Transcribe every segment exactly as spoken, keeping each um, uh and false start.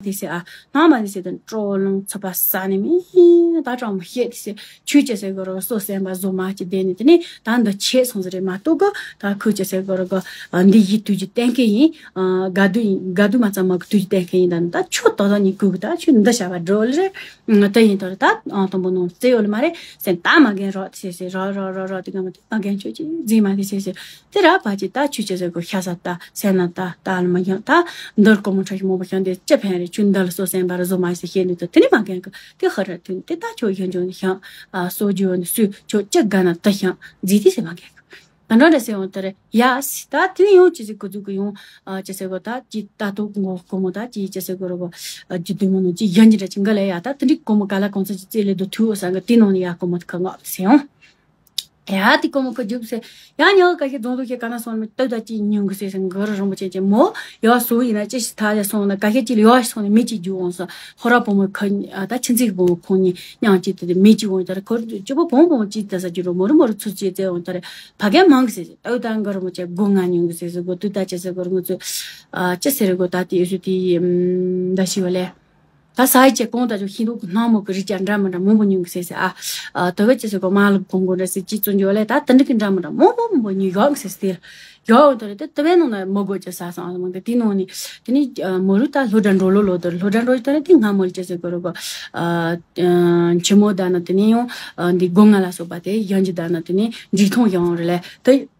དེ་ཟེར་ཨ། སྣང་མ་དེ་ཟེར་དུ་སྤྲོ་ལོང་ཚོད་པ་ཟ་ནས་མི་ད་གྲོགས་མོ་བཤད་དེ་ཟེར། ཆུ་ཅི་ཟེར་གོ་རོ་སོ་སེམས་པ་བཟོ་མ་ཅི་བསྡད་ནས་དེ་ནས་ད་འདི་ཆད་སོང་ཟེར་རེད་མ་གཏོགས་གི། ད་ཁོས་ཅི་ཟེར་གོ་རོ་གི། འདི་ཡི་དུས་ཀྱི་གཏན་འཁེལ་ཡིན། དགའ་སྡུག་ཡིན། དགའ་སྡུག་མ་ཚང་མ་གི་དུས་ཀྱི་གཏན་འཁེལ་ཡིན། ད་ད་ཆུ་ཏོག་ཏོག་ཉིད་གུག་གི་ད་ཆུ་འདི་བྱ་བ་འགྲོ་ལེ་རེད། དེ་ཡིན་དོར་ད་ཨང་དང་པོ་ནང་བརྩེ་ཡོད་ལ་མ་རེད་སེམས་ད་མ་རྒན་རོགས་དེ་ཟེར་ཟེར་རོགས་རོགས་རོགས་རོགས་དེ་ག་མ་དེ་མ་རྒན་ཆོས་ཅི་རྫིས་མ་དེ་ཟེར་ཟེར། དེ་ར་བ་ཅི་ད་ཆུ་ཅི་ཟེར་གོ་ཤ་ཟ་ད་སེ་ན་ད་ད་ལ་མ་ཡང་ད་འདིར་ཀོ་མོ་ཁྲ་ཞིག་མོ་པ་ཤང་དེ་ཅི་ཕན་རེད། ཆུ་འདི་ལ་སོ་སེམས་པ་ར་བཟོ་མ་ཟེར་བཤད་ནས་ད་དེ་ནི་མ་རྒན་གི་དེ་ཧ་ར་དུ་དེ་ད་ཆོ་ཡང་ཇོ་ནི་ཤང་སོ་ཇོ་ནི་སུ་ཆོ་ཅི་ག་ན་ད་ཤང་རྫིས་དེ་ཟེར་མ་རྒན་གི་ད་འདྲ་འདྲ་ཟེར་འོང་དེ་རེད་ཡ་སི་ད་དེ་ནི་ཡང་ཅི་ཟེར་གོ་ཟུག་གི་ཡང་ཅི་ཟེར་གོ་ད་ཅི་ད་དུ་ངོ་ཀོ་མོ་ད་ཅི་ཅི་ཟེར་གོ་ར་གོ་ཇི་དུ་མོ་ནི་ཅི་ཡང་ཇི་འདྲ་ཅི་འགའ་ལ་ཡ་ད་དེ་འདྲི་ཀོ་མོ་ག་ལ་གོང་ཚ་ཅི་རྩེ་ལེ་དུ་ཐུ་འོ་ས་གི་དེ་ནང་ནི་ཡ་ཀོ་མོ་དེ་ཁ་ངོ་ཟེར་འོང་། ཡ་དེ་ཀོ་མོ་ཁ་རྒྱུག་སེ་ཡ་ཉོ་ག་ཤེད་རྫོང་དུ་ཤེད་ག་ན་སོང་མི་ལྟོས་ད་ཅི་ཉུང་གི་སེ་སེ་འགར་རིན་པོ་ཆེ་ཅེ་མོ་ཡོ་སུ་ཡིན་ན་ཅི་ཞིག་ཐ་ཡ་སོང་ན་ག་ཤེད་ཅི་ལ་ཡོ་ཞིག་སོང་ནས་མི་ཅི་རྒྱུ་འོང་སོ་ཧོ་ར་བུ་མོ་ཁ་ད་ཆི་འཛིག་བུ་མོ་ཁོང་ཉི་ཉང་ཅི་དེ་མི་ཅི་འོང་ད་ར་ཁོ་ཅི་པོ་བུ་མོ་ཅི་ད་ས་ཅི་རོ་མོ་རུ་མོ་རུ་ཚུ་ཅི་ཙེ་འོང་ད་ར་ཕ་གའི་མང་གི་སེ་སེ་ལྟོས་ད་འགར་རིན་པོ་ཆེ་སྒོ་ང་ཉུང་གི་སེ་སེ་སྒོ་དུ་ད་ཅི་སེ་སྒོ་རུ་ངུ་ཚུ་ཅི་སེ་རེ་སྒོ་ད་དེ་ཡོ་སུ་དེ་ད་ཤི་བ་ལེ། ད་ས་ཡི་ཆེ་གོང་ད་ཅུ་ཤིན་ཏུ་གི་སྣང་མོ་གི་རིགས་ཀྱང་འདྲ་མི་འདྲ་མང་པོ་ཉུང་གི་ཟེར་ཟེར་ཨ། ཨ་དོ་བེ་ཅི་ཟེར་གོ་མ་ལ་གོང་གོང་འདྲ་ཟེར་ཅི་བཙོན་འཇོག་ལས་ད་དི་འདྲ་གི་འདྲ་མི་འདྲ་མང་པོ་མང་པོ་ཉུང་ཡོག་ཟེར་ཟེར། ཡོག་འོ་དོ་རེ་ད་དི་བེ་ནང་ན་མོ་གོ་ཅི་ས་སང་ཨ་མང་དེ་དེ་ནང་ནི་དེ་ནི་མོ་རུ་ད་ལྷོ་དྲ་འགྲོ་ལོ་ལོ་དོ་ལྷོ་དྲ་འགྲོ་དོ་རེ་དེ་སྔ་མོ་ལ་ཅི་ཟེར་གོ་རུ་གོ། ཨ་ཆི་མོ་ད་ན་དེ་ནི་ཡང་འདི་སྒོ་ང་ལ་སོགས་པ་དེ་ཡང་ཅི་ད་ན་དེ་ནི་འཇིག་ཐོང་ཡང་རེ་ལས་དེ།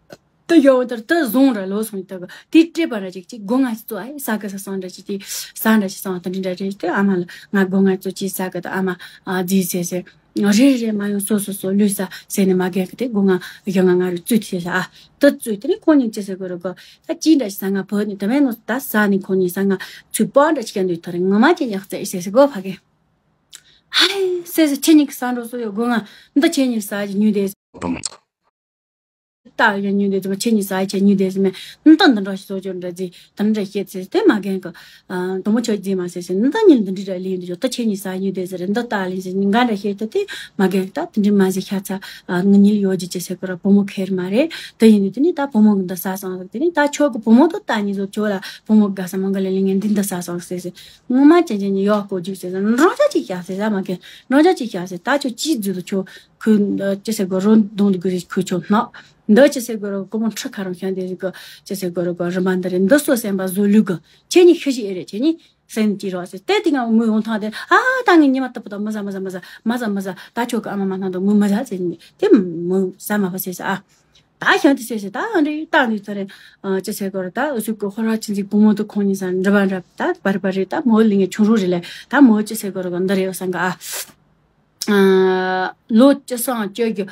དུ་ཡོང་དར་དུ་བཟུང་ར་ལོ་སོང་དུ་དེ་སྤྲད་པ་ར་ཅིག་ཅིག་སྒོ་ང་ཅི་ཙོ་ཨེ་ས་ག་ས་སང་འདྲ་ཅིག་ཅིག་ས་འདྲ་ཅིག་སང་དུ་འདྲ་རེ་དུ་ཨ་མ་ལ་ང་སྒོ་ང་ཙོ་ཅིག་ས་ག་དུ་ཨ་མ་ཨ་རྫི་ཟེར་ཟེར་རེ་རེ་མ་ཡོང་སོ་སོ་སོ་ལུས་ས་ཟེར་ནས་མ་རྒན་གི་དེ་སྒོ་ང་ཡོང་ང་ང་རུ་ཙུ་ཐེ་ས་ཨ་དུ་ཙུ་དེ་ནི་ཁོང་ཉིད་ཅི་ཟེར་གོ་རུ་གོ་ད་ཅི་འདྲ་ཞིག་ས་ང་བོ་ནི་དུ་མེད་ནོ་ད་ས་ནི་ཁོང་ཉིད་ས་ང་ཚུ་པོ་འདྲ་ཅིག་ཡང་འདུག་ཐོ་རེ་ངོ་མ་ཅི་ཉག་ཙེ་ཟེར་ཟེར་གོ་ཕ་གི་ཧའི་ཟེར་ཟེར་ཁྱེད་ཉིད་ཀྱི་ས་འགྲོ་སོ་ཡོ་སྒོ་ང་འདི་ཁྱེད་ཉིད་ས་ཅི་ཉུས་དེ། ད་ཡང་ཉུས་དེ་ཙམ་ཁྱེད་གཉིས་ས་ཁྱེད་གཉིས་དེ་ཟེར་ནས་འདི་འདི་འདྲ་ཞིག་བཟོ་ཅོག་འདྲ་ཟེར་དེ་འདྲ་བཤད་ཚེ་དེ་མ་རྒན་གི་དུ་མོ་ཆོས་རྫི་མ་ཟེར་ཟེར་འདི་ཉིད་འདི་འདྲི་ར་ལི་འདི་ཅོག་ད་ཁྱེད་གཉིས་ས་ཉུས་དེ་ཟེར་འདི་ལྟ་ལི་ཟེར་ཉིན་ག་འདྲ་བཤད་དེ་དེ་མ་རྒན་གི་ད་དེ་འདྲི་མ་ཟེར་ཤ་ཚ་ངི་ཉིལ་ཡོད་ཀྱི་ཅི་ཟེར་གི་ར་བུ་མོ་ཁེར་མ་རེད་དེ་ཡིན་དུས་དེ་ནི་ད་བུ་མོ་གི་འདི་ས་སང་ཟེར་དེ་ནི་ད་ཆོག་གི་བུ་མོ་དུ་ད་ཉིད་བཟོ་ཅོག་ལ་བུ་མོ་དགའ་ས་མང་གི་ལ་ལི་ངན་འདི་འདི་ས་སང་ཟེར་ཟེར་ངོ་མ་ཅན་ཅན་ཉིད་ཡོག་གོ་རྒྱུག་ཟེར་ཟེར་འགྲོ་ཅག་ཅིག་ཤ་ཟེར་ཟ་མ་རྒན་འགྲོ་ཅག་ཅིག་ཤ་ཟེར་ད་ཆོག་ཅི་རྫུ་དུ་ཆོག་ཁོས་འདི་ཅི་ཟེར་དགོས་རོ་གདོང་དུ་གི་རིགས་ཁོས་ཆོ་ནག་འདི་ཅི་ཟེར་དགོས་རོ་ཀོ་མོ་ཁྲི་ཁ་རང་ཤང་དེ་རིགས་ཅི་ཟེར་དགོས་རོ་གོ་རི་མ་འདི་རེད་འདི་སོ་སེམས་པ་བཟོ་ལུགས་གི་ཁྱེད་གཉིས་ཤི་ཤི་ཨེ་རེད་ཁྱེད་གཉིས་སེམས་ཀྱི་རོགས་ཟེར་དེ་དེ་ང་མོས་འོང་ཐང་དེ་ཨ་ད་ངས་ཉི་མ་ལྟ་བུ་དང་མི་ཟ་མི་ཟ་མི་ཟ་མ་ཟ་མི་ཟ་ད་ཆོ་གི་ཨ་མ་མ་ཐང་དང་མོས་མི་ཟ་ཟེར་ནས་དེ་མོས་ཟ་མ་བ་ཟེར་ཟ་ཨ། ད་ཤང་དེ་ཟེར་ཟེར་ད་ཨ་འདྲེ་ད་འདི་ཚ་རེ་ཅི་ཟེར་དགོས་རོ་ད་ཨུ་ཚུགས་གི་ཧོ་ར་ཆི་འཛིག་བུ་མོ་དུ་ཁོང་གཉིས་ཟ་འདྲི་བ་འདྲ་ད་བར་བར་རེ་ད་མོ་ལི་ངས་ཆུང་རུ་རེ་ལས་ད་མོ་ཅི་ཟེར་དགོས་རོ་གི་འདི་རེ་ཡོད་སང་ག་ཨ། ལོ་བཅུ་སོང་བཅོ་རྒྱུ།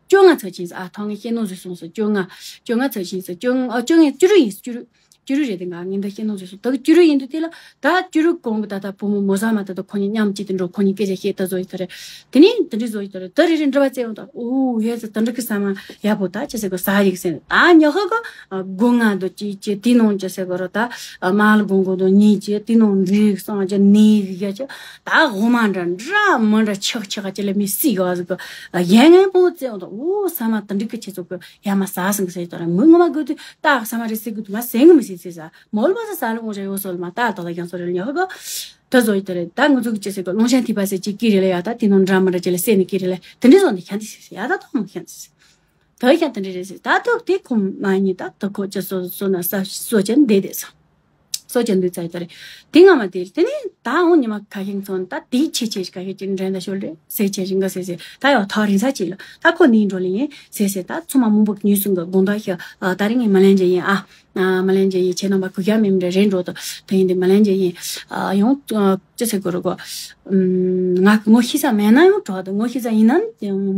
བཅོ་ལྔ་ཚར་ཕྱིན་ཟེར་ཨ་ཐང་ངའི་ཤེས་ནོ་ཟེར་སོང་ཟེར་བཅོ་ལྔ། བཅོ་ལྔ་ཚར་ཕྱིན་ཟེར་བཅོ་ལྔ་ཨ་བཅོ་ལྔ་བཅུ་དྲུག་ཡིན་ཟེར་བཅུ་དྲུག་བཅུ་དྲུག་རེད་དེ་ང་ངའི་འདི་ཤེས་ནོ་ཟེར་སོང་ད་གི་བཅུ་དྲུག་ཡིན་དུས་དེ་ལ་ད་བཅུ་དྲུག་གོང་གི་ད་ད་བུ་མོ་མོ་ཟ་མ་ད་ད་ཁོ་གཉིས་མཉམ་གཅིག་ཏུ་འགྲོ་ཁོ་གཉིས་སྐད་ཆ་བཤད་ད་བཟོ་ཡི་ད་རེད། དེ་ནས་འདི་འདྲི་བཟོ་ཡི་ད་རེད་ད་རེ་རེ་འདྲི་བ་བཙལ་ཡོང་ད་ཨོ་ཧེ་ཟེར་ད་འདྲི་གི་ས་མ་ཡག་པོ་ད་ཅི་ཟེར་གི་ས་ཡིག་ཟེར་ད་ཉོ་ཧ་གི་སྒོ་ང་དུ་ཅི་ཅི་དེ་ནང་ཅི་ཟེར་གི་རོ་ད་མ་ལ་གོང་གོང་དུ་གཉིས་ཅི་དེ་ནང་འདྲི་སོང་ཅི་ནི་ཡ་ཅི། ད་འོ་མ་འདྲ་འདྲ་མི་འདྲ་ཆག་ཆག་ཅི་ལ་མི་སྲིད་ག་ཟིག་གི་ཡན་ངན་པོ་བཙལ་འོང་དང་འོ་ས་མ་དུ་འགྲིག་གི་ཁྱེད་ཚོ་གི་ཡ་མ་ཟ་སང་གི་ཟེར་དང་མི་ངོ་མ་དགོས་དུས་ད་ས་མ་རེ་སྲིད་གི་དུ་མ་ཟེར་གི་མི་སྲིད་ཟེར་ས་མོལ་མ་ཟ་ས་ལ་འོང་ཞག་ཡོད་སོ་ལ་མ་ད་ད་ད་ཡང་སོ་རེ་ལ་ཉོ་གི་ད་བཟོ་ཡི་ད་རེད། ད་ང་ཚོ་གི་ཅི་ཟེར་གི་ལོང་ཤན་ཐིག་པ་ཟེར་ཅི་ཀི་རེ་ལ་ཡ་ད་དེ་ནང་འདྲ་མི་འདྲ་ཅི་ལ་སེ་ནི་ཀི་རེ་ལ་དེ་འདྲ་བཟོ་འདི་ཤན་ཏི་ཟེར་ཡ་ད་ད་མོ་ཤན་ཏི་ཟེར། ད་ཡང་དེ་འདྲ་རེད་ཟེར། ད་ཐུག་དེ་ཁོ་མ་ཉིད་ད་ད་ཁོ་ཅི་སོ་སོ་ན་ས་སོ་ཅན་བསྡད་བསྡད་སོ། སོ་ཅན་འདུག་ཚ་ཡི་ད་རེད། དེ་སྔ་མ་དེ་དེ་ནས་ད་འོང་ཉི་མ་ཁ་ཤས་ཚོན་ད་དེའི་ཆེ་ཆེ་ཁ་ཤས་ཅིག་འདྲེན་ད་ཤོར་རེད་ཟེར་ཆེ་རིང་ག་ཟེར་ཟེར་ད་ཡང་ཐག་རིང་ས་ཅིག་ལ་ད་ཁོ་ནི་འགྲོ་ལེ་ཡིན་ཟེར་ཟེར་ད་ཚོ་མ་མང་པོ་ཉུས་སུང་གི་དགོང་དག་ཤ་ད་རིང་ངས་མ་ལན་ཅན་ཡིན་ཨ། མ་ལན་ཅན་ཡིན་ཁྱེད་རྣམ་པ་གུ་ཤ་མེད་མི་འདྲ་རེད་འགྲོ་ད་དེ་ཡིན་དེ་མ་ལན་ཅན་ཡིན་ཡང་། ཅི་ཟེར་དགོས་རེད་གོ། ང་གི་ངོ་ཤེས་ས་མེད་ན་ཡང་གྲོགས་དང་ངོ་ཤེས་ས་ཡིན་ན་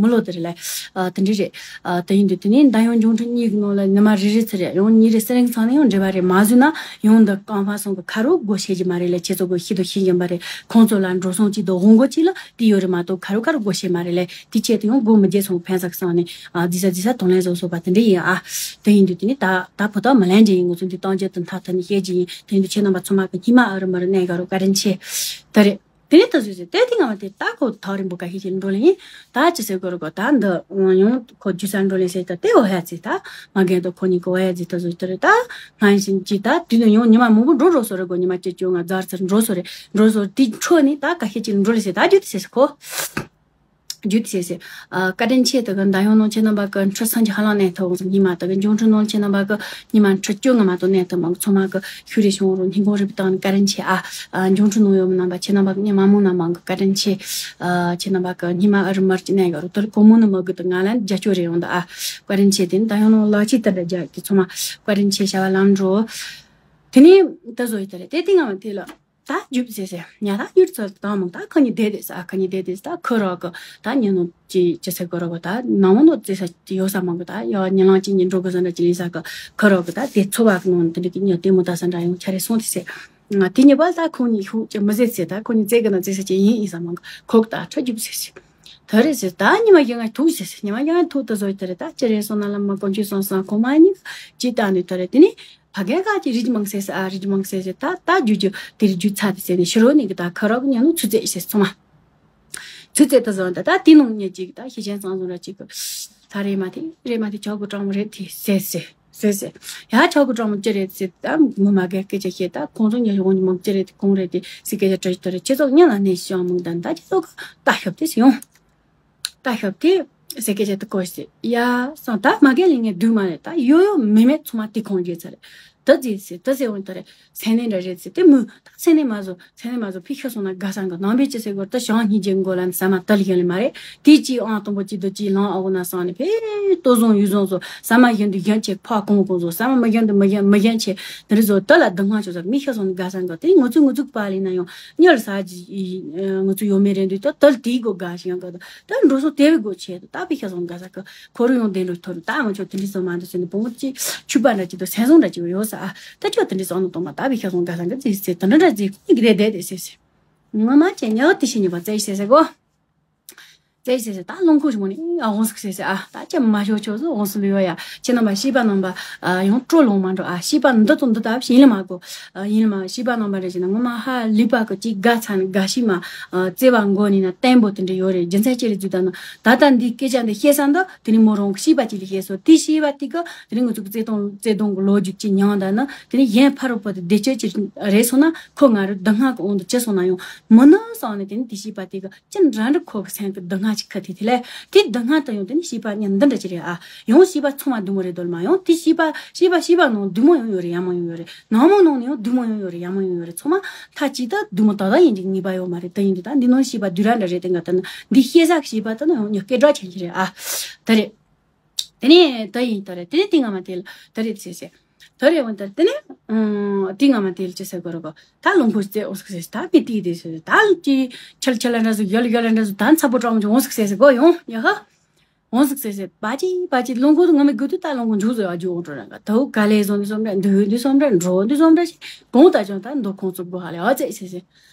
མི་ལོ་དེ་རེད་ལ། དེ་འདྲ་རེད། དེ་ཡིན་དུས་དེ་ནས་མདའ་ཡང་འབྱུང་འཕྲོད་གཉིས་ཀྱི་ནང་ལ་ཉི་མ་རེ་རེ་ཚེ་རེད་ཡང་གཉིས་རེ་སེ་རིང་ཚང་ནས་ཡང་འབྲེལ་བ་རེད་མ་བཟོས་ན་ཡང་འདི་རྐང་པ་སོང་གི་ཁ་རུ་སྒོ་ཕྱེ་རྒྱུ་མ་རེད་ལ་ཁྱེད་ཚོ་གི་ཤི་དུ་ཤི་བཞིན་པ་རེད་ཁོང་ཚོ་ལ་འགྲོ་སོང་གཅིག་དང་དབང་གོ་གཅིག་ལ་དེ་ཡོད་རེད་མ་གཏོགས་ཁ་རུ་ཁ་རུ་སྒོ་ཕྱེ་མ་རེད་ལ་དེ་ཆེད་དུ་ཡང་སྒོ་མི་བརྒྱད་སོང་ཕན་ས་གི་སང་ནས་རྫི་ས་རྫི་ས་དང་ལན་བཟོ་སོ་པ་དེ་འདྲ་ཡིན་ཨ། དེ་ཡིན་དུས་དེ་ནས་ད་ད་བུ་ད་མ་ལན་ཅན་ཡིན་ངོ་ཚོ་འདི་བཏང་རྒྱུ་དང་ཐ་ཐ་ནས་བཤད་རྒྱུ་ཡིན་དེ་ཡིན་དུས་ཁྱེད་རྣམ་པ་ཚང་མ་གི་སྙིང་མ་ཨ་རུ་མ་རུ་གནས་ག་རུ་བཀའ་དྲིན་ཆེ། ད་རེད། དེ་ནས་ད་བཟོས་ཟེར་དེ་དེ་ང་བ་དེ་ད་ཁོ་ཐག་རིང་པོ་ཁ་ཤས་ཅིག་འགྲོ་ལེ་ཡིན། ད་ཅི་ཟེར་དགོས་རེད་གོ་ད་འདི་ཡང་ཁོ་རྒྱུ་ས་འགྲོ་ལེ་ཟེར་ད་དེ་འོ་ཧ་ཙི་ད་མ་རྒན་དང་ཁོ་གཉིས་ཀྱི་འོ་ཧ་ཙི་ད་བཟོས་དེ་རེད། ད་ང་བཞིན་གྱི་ད་དུས་ནས་ཡང་ཉི་མ་མང་པོ་འགྲོ་འགྲོ་སོ་རེད་གོ་ཉི་མ་བཅུ་བཅོ་ལྔ་ཛར་ཙར་འགྲོ་སོ་རེད། འགྲོ་སོ་དེ་འཕྲོ་ནས་ད་ཁ་ཤས་ཅིག་འགྲོ་ལེ་ཟེར་ད་རྒྱུ་དེ་ཟེར་ཁོ། རྒྱུ་དེ་ཟེར་ཟེར། ཨ། བཀའ་དྲིན་ཆེ། དེ་གི་འདམ་གཡོག་ནང་ཁྱེད་རྣམ་པ་གི་འཕྲུལ་ཚང་གི་ཧ་ལམ་གནས་ཐུབ་འོང་ཟིག་ཉི་མ་དེ་གི་འབྱུང་འཕྲུལ་ནང་ཁྱེད་རྣམ་པ་གི་ཉི་མ་འཕྲུལ་བཅོ་ལྔ་མ་གཏོགས་གནས་ཐུབ་མ་གི་ཚང་མ་གི་ཤུ་རེ་ཤོང་རུ་སྙིང་ཁོང་རུས་པའི་ཐོག་ནས་བཀའ་དྲིན་ཆེ་ཨ། ཨ། འབྱུང་འཕྲུལ་ནང་ཡོད་མི་རྣམ་པ་ཁྱེད་རྣམ་པ་གི་ཉི་མ་མོ་རྣམ་པ་གི་བཀའ་དྲིན་ཆེ། ཨ། ཁྱེད་རྣམ་པ་གི་ཉི་མ་ཨ་རི་མར་གྱི་གནས་གི་རུ་དེར་གོ་མོ་ནི་མི་གི་དེ་ང་ལ་རྒྱ་སྐྱོར་རེ་ཡོང་ད་ཨ། བཀའ་དྲིན་ཆེ། དེ་ནི་འདམ་གཡོག་ནང་ལག་ཆས་དེ་འདྲ་རྒྱག་གི་ཚང་མ་བཀའ་དྲིན་ཆེ་བྱ་བ་ལམ་འགྲོ། དེ་ནས་ད་བཟོ་ཡི་ད་རེད་དེ་དེ་ང་མ་དེ་ལ། ད་རྒྱུབ་ཟེར་ཟེར། ཉ་ད་ཡུར་ཚོ་དང་མང་ད་ཁ་ཉི་བསྡད་དེ་ས་ཁ་ཉི་བསྡད་དེ་ས་ད་ཁུ་རོག་གི་ད་ཉི་ནུབ་ཅི་ཅི་ཟེར་གོ་རོག་གི་ད་ནང་མོ་ནོ་ཙི་ས་ཡོད་ས་མང་གི་ད་ཡོ་ཉི་ལང་ཅི་ཉི་འགྲོ་གི་ས་འདྲ་ཅི་ལི་ས་གི་ཁུ་རོག་གི་ད་དེ་ཚོ་བ་གི་ནང་དེ་འདྲ་གི་ཉི་ལྟད་མོ་ད་ས་འདྲ་ཡོང་ཆ་རེ་སོང་དེ་ཟེར། ང་དེ་ཉི་བ་ད་ཁོང་ཉི་ཤུ་ཅི་མི་ཟེར་ཟེར་ད་ཁོང་ཉི་ཙེ་གི་ན་ཙེ་ས་ཅི་ཡིན་ཡིན་ས་མང་གི་ཁོག་ད་ཁྲ་རྒྱུབ་ཟེར་ཟེར། ད་རེ་ཟེར་ད་ཉི་མ་ཡང་ང་ཐུག་ཟེར་ཟེར་ཉི་མ་ཡང་ཐུག་ད་བཟོ་ཡི་ད་རེ་ད་ཅི་རེ་སོང་ན་ལ་མ་གོམ་ཆུ་སོང་སང་ཁོང་མ་ཉི་ཅི་ད་ནི་ད་རེ་དེ་ནི། ཕ་གའི་ཁ་ཅིག་རིགས་མང་སེ་སེ་ཨ་རིགས་མང་སེ་སེ་ད་ད་རྒྱུ་རྒྱུ་དེ་རིགས་རྒྱུ་ཚ་དེ་སེ་ནས་ཕྱི་རོལ་ནས་གི་ད་ཁ་རོག་ཉན་ནོ་ཚུ་རྩེ་སེ་ཚོ་མ། ཚུ་རྩེ་ད་བཟོ་ད་ད་དེ་ནང་ཉེ་ཅིག་ད་ཤེས་ཅན་གཙང་བཟོ་ར་ཅིག་གི་ད་རེ་མ་དེ་རེ་མ་དེ་ཆོག་གི་གྲང་མོ་རེད་དེ་སེ་སེ་སེ་སེ་ཡ་ཆོག་གི་གྲང་མོ་ཅི་རེད་སེ་ད་མི་མ་གའི་སྐད་ཆ་བཤད་ད་ཁོང་ཚོ་ཉེ་ཡོང་མང་ཅི་རེད་དེ་གོང་རེད་དེ་སེ་སྐད་ཆ་དྲི་ད་རེད་ཁྱེད་ཚོ་ཉན་ལ་ནས་ཤོང་མང་ད་ད་ཁྱེད་ཚོ་གི་ད་ཤོབ་དེ་སེ་ཡོང་། ད་ཞབས་དེ་ཟེར་སྐད་ཆ་དེ་གོ་ཤེས་ཡ་སང་ད་མ་གལ་ལི་ངས་སྡུག་མ་རེད་ད་ཡོ་ཡོ་མེ་མེ་ཚོ་མ་དེ་ཁོང་རྒྱལ་ཚ་རེད། ད་ཟེར་ཟེར་ད་ཟེར་འོང་ད་རེད་སེ་ནས་འདྲ་རེད་ཟེར་དེ་མོ་ད་སེ་ནས་མ་བཟོ་སེ་ནས་མ་བཟོ་ཕི་ཤ་སོང་ན་དགའ་སང་གི་ནང་པའི་ཅི་ཟེར་གོ་ད་ཞང་སྙིང་རྗེ་མགོ་ལ་ཟ་མ་ད་ལི་ཡོད་ལི་མ་རེད་དེ་ཅི་ཨང་དང་པོ་ཅི་དུ་ཅི་ལང་ཨ་འོ་ན་སང་ནས་ཕེ་ལྟོ་བཟང་ཡུལ་བཟང་བཟོ་ས་མ་གཞན་དུ་གཞན་ཆེ་ཕ་གོང་གོང་བཟོ་ས་མ་མ་གཞན་དུ་མ་གཞན་མ་གཞན་ཆེ་འདི་རེད་བཟོ་ད་ལ་སྡུག་བསྔལ་ཆོ་ས་མི་ཤ་སོང་ན་དགའ་སང་གི་དེ་ངུ་ཚུགས་ངུ་ཚུགས་པ་ལི་ན་ཡང་གཉེར་ས་ཅི་ངུ་ཚུགས་ཡོད་མེད་རེད་འདུག་ད་ད་ལི་དེ་གོ་དགའ་ཞིང་གི་ད། ད་འགྲོ་སོང་དེ་བས་སྒོ་ཆེ་ད་པི་ཤ་སོང་ག་ས་ཀི་ཁོ་རུ་ཡོང་དེ་འགྲོ་ཐོར་ད་ང་ཆོ་དེ་འདྲི་སོང་མ་འདུག་ཟེར་ནས་བུ་མོ་གཅིག་ཆུ་པ་འདྲ་གཅིག་ཏུ་སེང་བཟང་འདྲ་གཅིག་ཡོད་ས་ཨ། ད་ཆོ་དེ་འདྲི་སོང་ནོ་གཏོང་མ་ད་པི་ཤ་སོང་ག་ས་ཀི་ཟེར་ཟེར་ད་འདྲ་འདྲ་ཟེར་ཁོ་གི་རེད་དེ་དེ་ཟེར་ཟེར། ངོ་མ་ཅན་ཉག་དེ་ཤི་ཉི་པ་བཙལ་ཟེར་ཟེར་གོ། བཙལ་ཟེར་ཟེར་ད་རླུང་ཁུག་རི་མོ་ནི་ཨ་འོང་ཟིག་ཟེར་ཟེར་ཨ། ད་ཅི་མ་ཞོ་ཆོ་ཟིག་འོང་སུ་ལུས་ཡོ་ཡ་ཁྱེད་རྣམ་པ་ཤི་པ་རྣམ་པ་ཡང་སྤྲོ་ལོང་མ་འགྲོ་ཨ། ཤི་པ་འདི་དང་འདི་ད་ཡིན་ལ་མ་གོ། ཡིན་ལ་མ་ཤི་པ་རྣམ་པ་རེ་ཟེར་ན་ངོ་མ་ཧ་ལི་པ་གི་ཅིག་དགའ་ཚ་ནི་དགའ་ཤི་མ། བརྩེ་བ་མགོ་ནས་ན་བརྟན་པོ་དེ་འདྲ་ཡོད་རེད། རྒྱུ་མཚན་ཅི་རེད་ཟེར་ད་ནི་ད་ལྟ་འདི་སྐད་ཆ་འདི་བཤད་ས་འདི་དེ་ནི་མོ་རང་གི་ཤི་པ་ཅིག་ལ་བཤད་སོ་དེ་ཤི་པ་དེ་གི་དེ་ནི་ང་ཚོ་གི་བརྩེ་དུང་བརྩེ་དུང་གི་ལོ་རྒྱུས་ཅིག་མྱངས་ད་ནི་དེ་ནི་གཞན་ཕ་རོལ་པོ་དེ་བདེ་སྐྱིད་ཅིག་རེད་སོང་ན་ཁོ་ང་རུ་སྡུག་བསྔལ་གི་དབང་དུ་ཅི་སོང་ན་ཡང་མི་ནུ་སོང་ནས་དེ་ནི་དེ་ཤི་པ་དེ་གི་ཅི་འདྲ་འདྲ་ཁོ་གི་སེམས་ཀྱི་སྡུག་བསྔལ་ཅིག་ཁུར་ཏེ་དེ་ལས་དེ་སྡུག་བསྔལ་དུ་ཡང་དེ་ནི་ཤེས་པ་ཉིད་འདི་འདྲ་ཅི་རེད་ཨ། ཡང་ཤེས་པ་ཚང་མ་སྡུག་མོ་རེད་དོ་ལ་མ་ཡང་དེ་ཤེས་པ་ཤེས་པ་ཤེས་པ་ནང་སྡུག་མོ་ཡང་ཡོད་རེད་ཡག་མོ་ཡང་ཡོད་རེད། ནག་མོ་ནང་ནས་ཡང་སྡུག་མོ་ཡང་ཡོད་རེད་ཡག་མོ་ཡང་ཡོད་རེད། ཚང་མ་མཐའ་གཅིག་ཏུ་སྡུག་མོ་ད་ལྟ་ཡིན་གྱི་ངེས་པ་ཡོད་མ་རེད། དེ་ཡིན་དུས་ད་འདི་ནང་ཤེས་པ་སྡུག་ར་འདྲ་རེད། དེ་ང་ད་ནི་འདི་ཤེས་ས་གི་ཤེས་པ་ད་ནི་ཡང་ཉག་སྐད་གྲགས་ཆེན་གྱི་རེད་ཨ། ད་རེད། དེ་ནས་ད་ཡིན་ད་རེད། དེ་ནས་དེ་སྔ་མ་དེ་ལ་ད་རེད་ཟེར་ཟེར། ད་རེད་འོན་ཏེ་དེ་ནས་ཨང་དེ་སྔ་མ་དེ་ལ་ཅི་ཟེར་དགོས་རེད་གོ། ད་རླུང་ཁུག་རྩེ་འོང་ཟིག་ཟེར་ཟེར། ད་མི་དེ་དེ་ཟེར་ཟེར། ད་ལུག་ཅི་ཆལ་ཆལ་འདྲ་ཟིག་ཡོལ་ཡོལ་འདྲ་ཟིག་ད་མཚར་པོ་གྲོགས་མོ་ཅིག་འོང་ཟིག་ཟེར་ཟེར་གོ་ཡོང་ཡ་ཧ། འོང་ཟིག་ཟེར་ཟེར། པ་ཅི་པ་ཅི་རླུང་ཁུག་ང་མི་དགོས་དུས་ད་རླུང་ཁུག་མཇུག་བཟོ་ཡ་རྒྱུ་འོང་འགྲོ་ར་འགའ་ད་འུ་ག་ལེ་བཟོ་འདི་བཟོ་འདྲ་འདི་འུ་འདི་བཟོ་འདྲ་འགྲོ་འདི་བཟོ་འདྲ་ཞིག་གོང་ད་ཅང་ད་འདོ་ཁོང་ཚོ་དགོས་ཧ་ལེ་ཨ་ཙེ་ཟེར་ཟེར།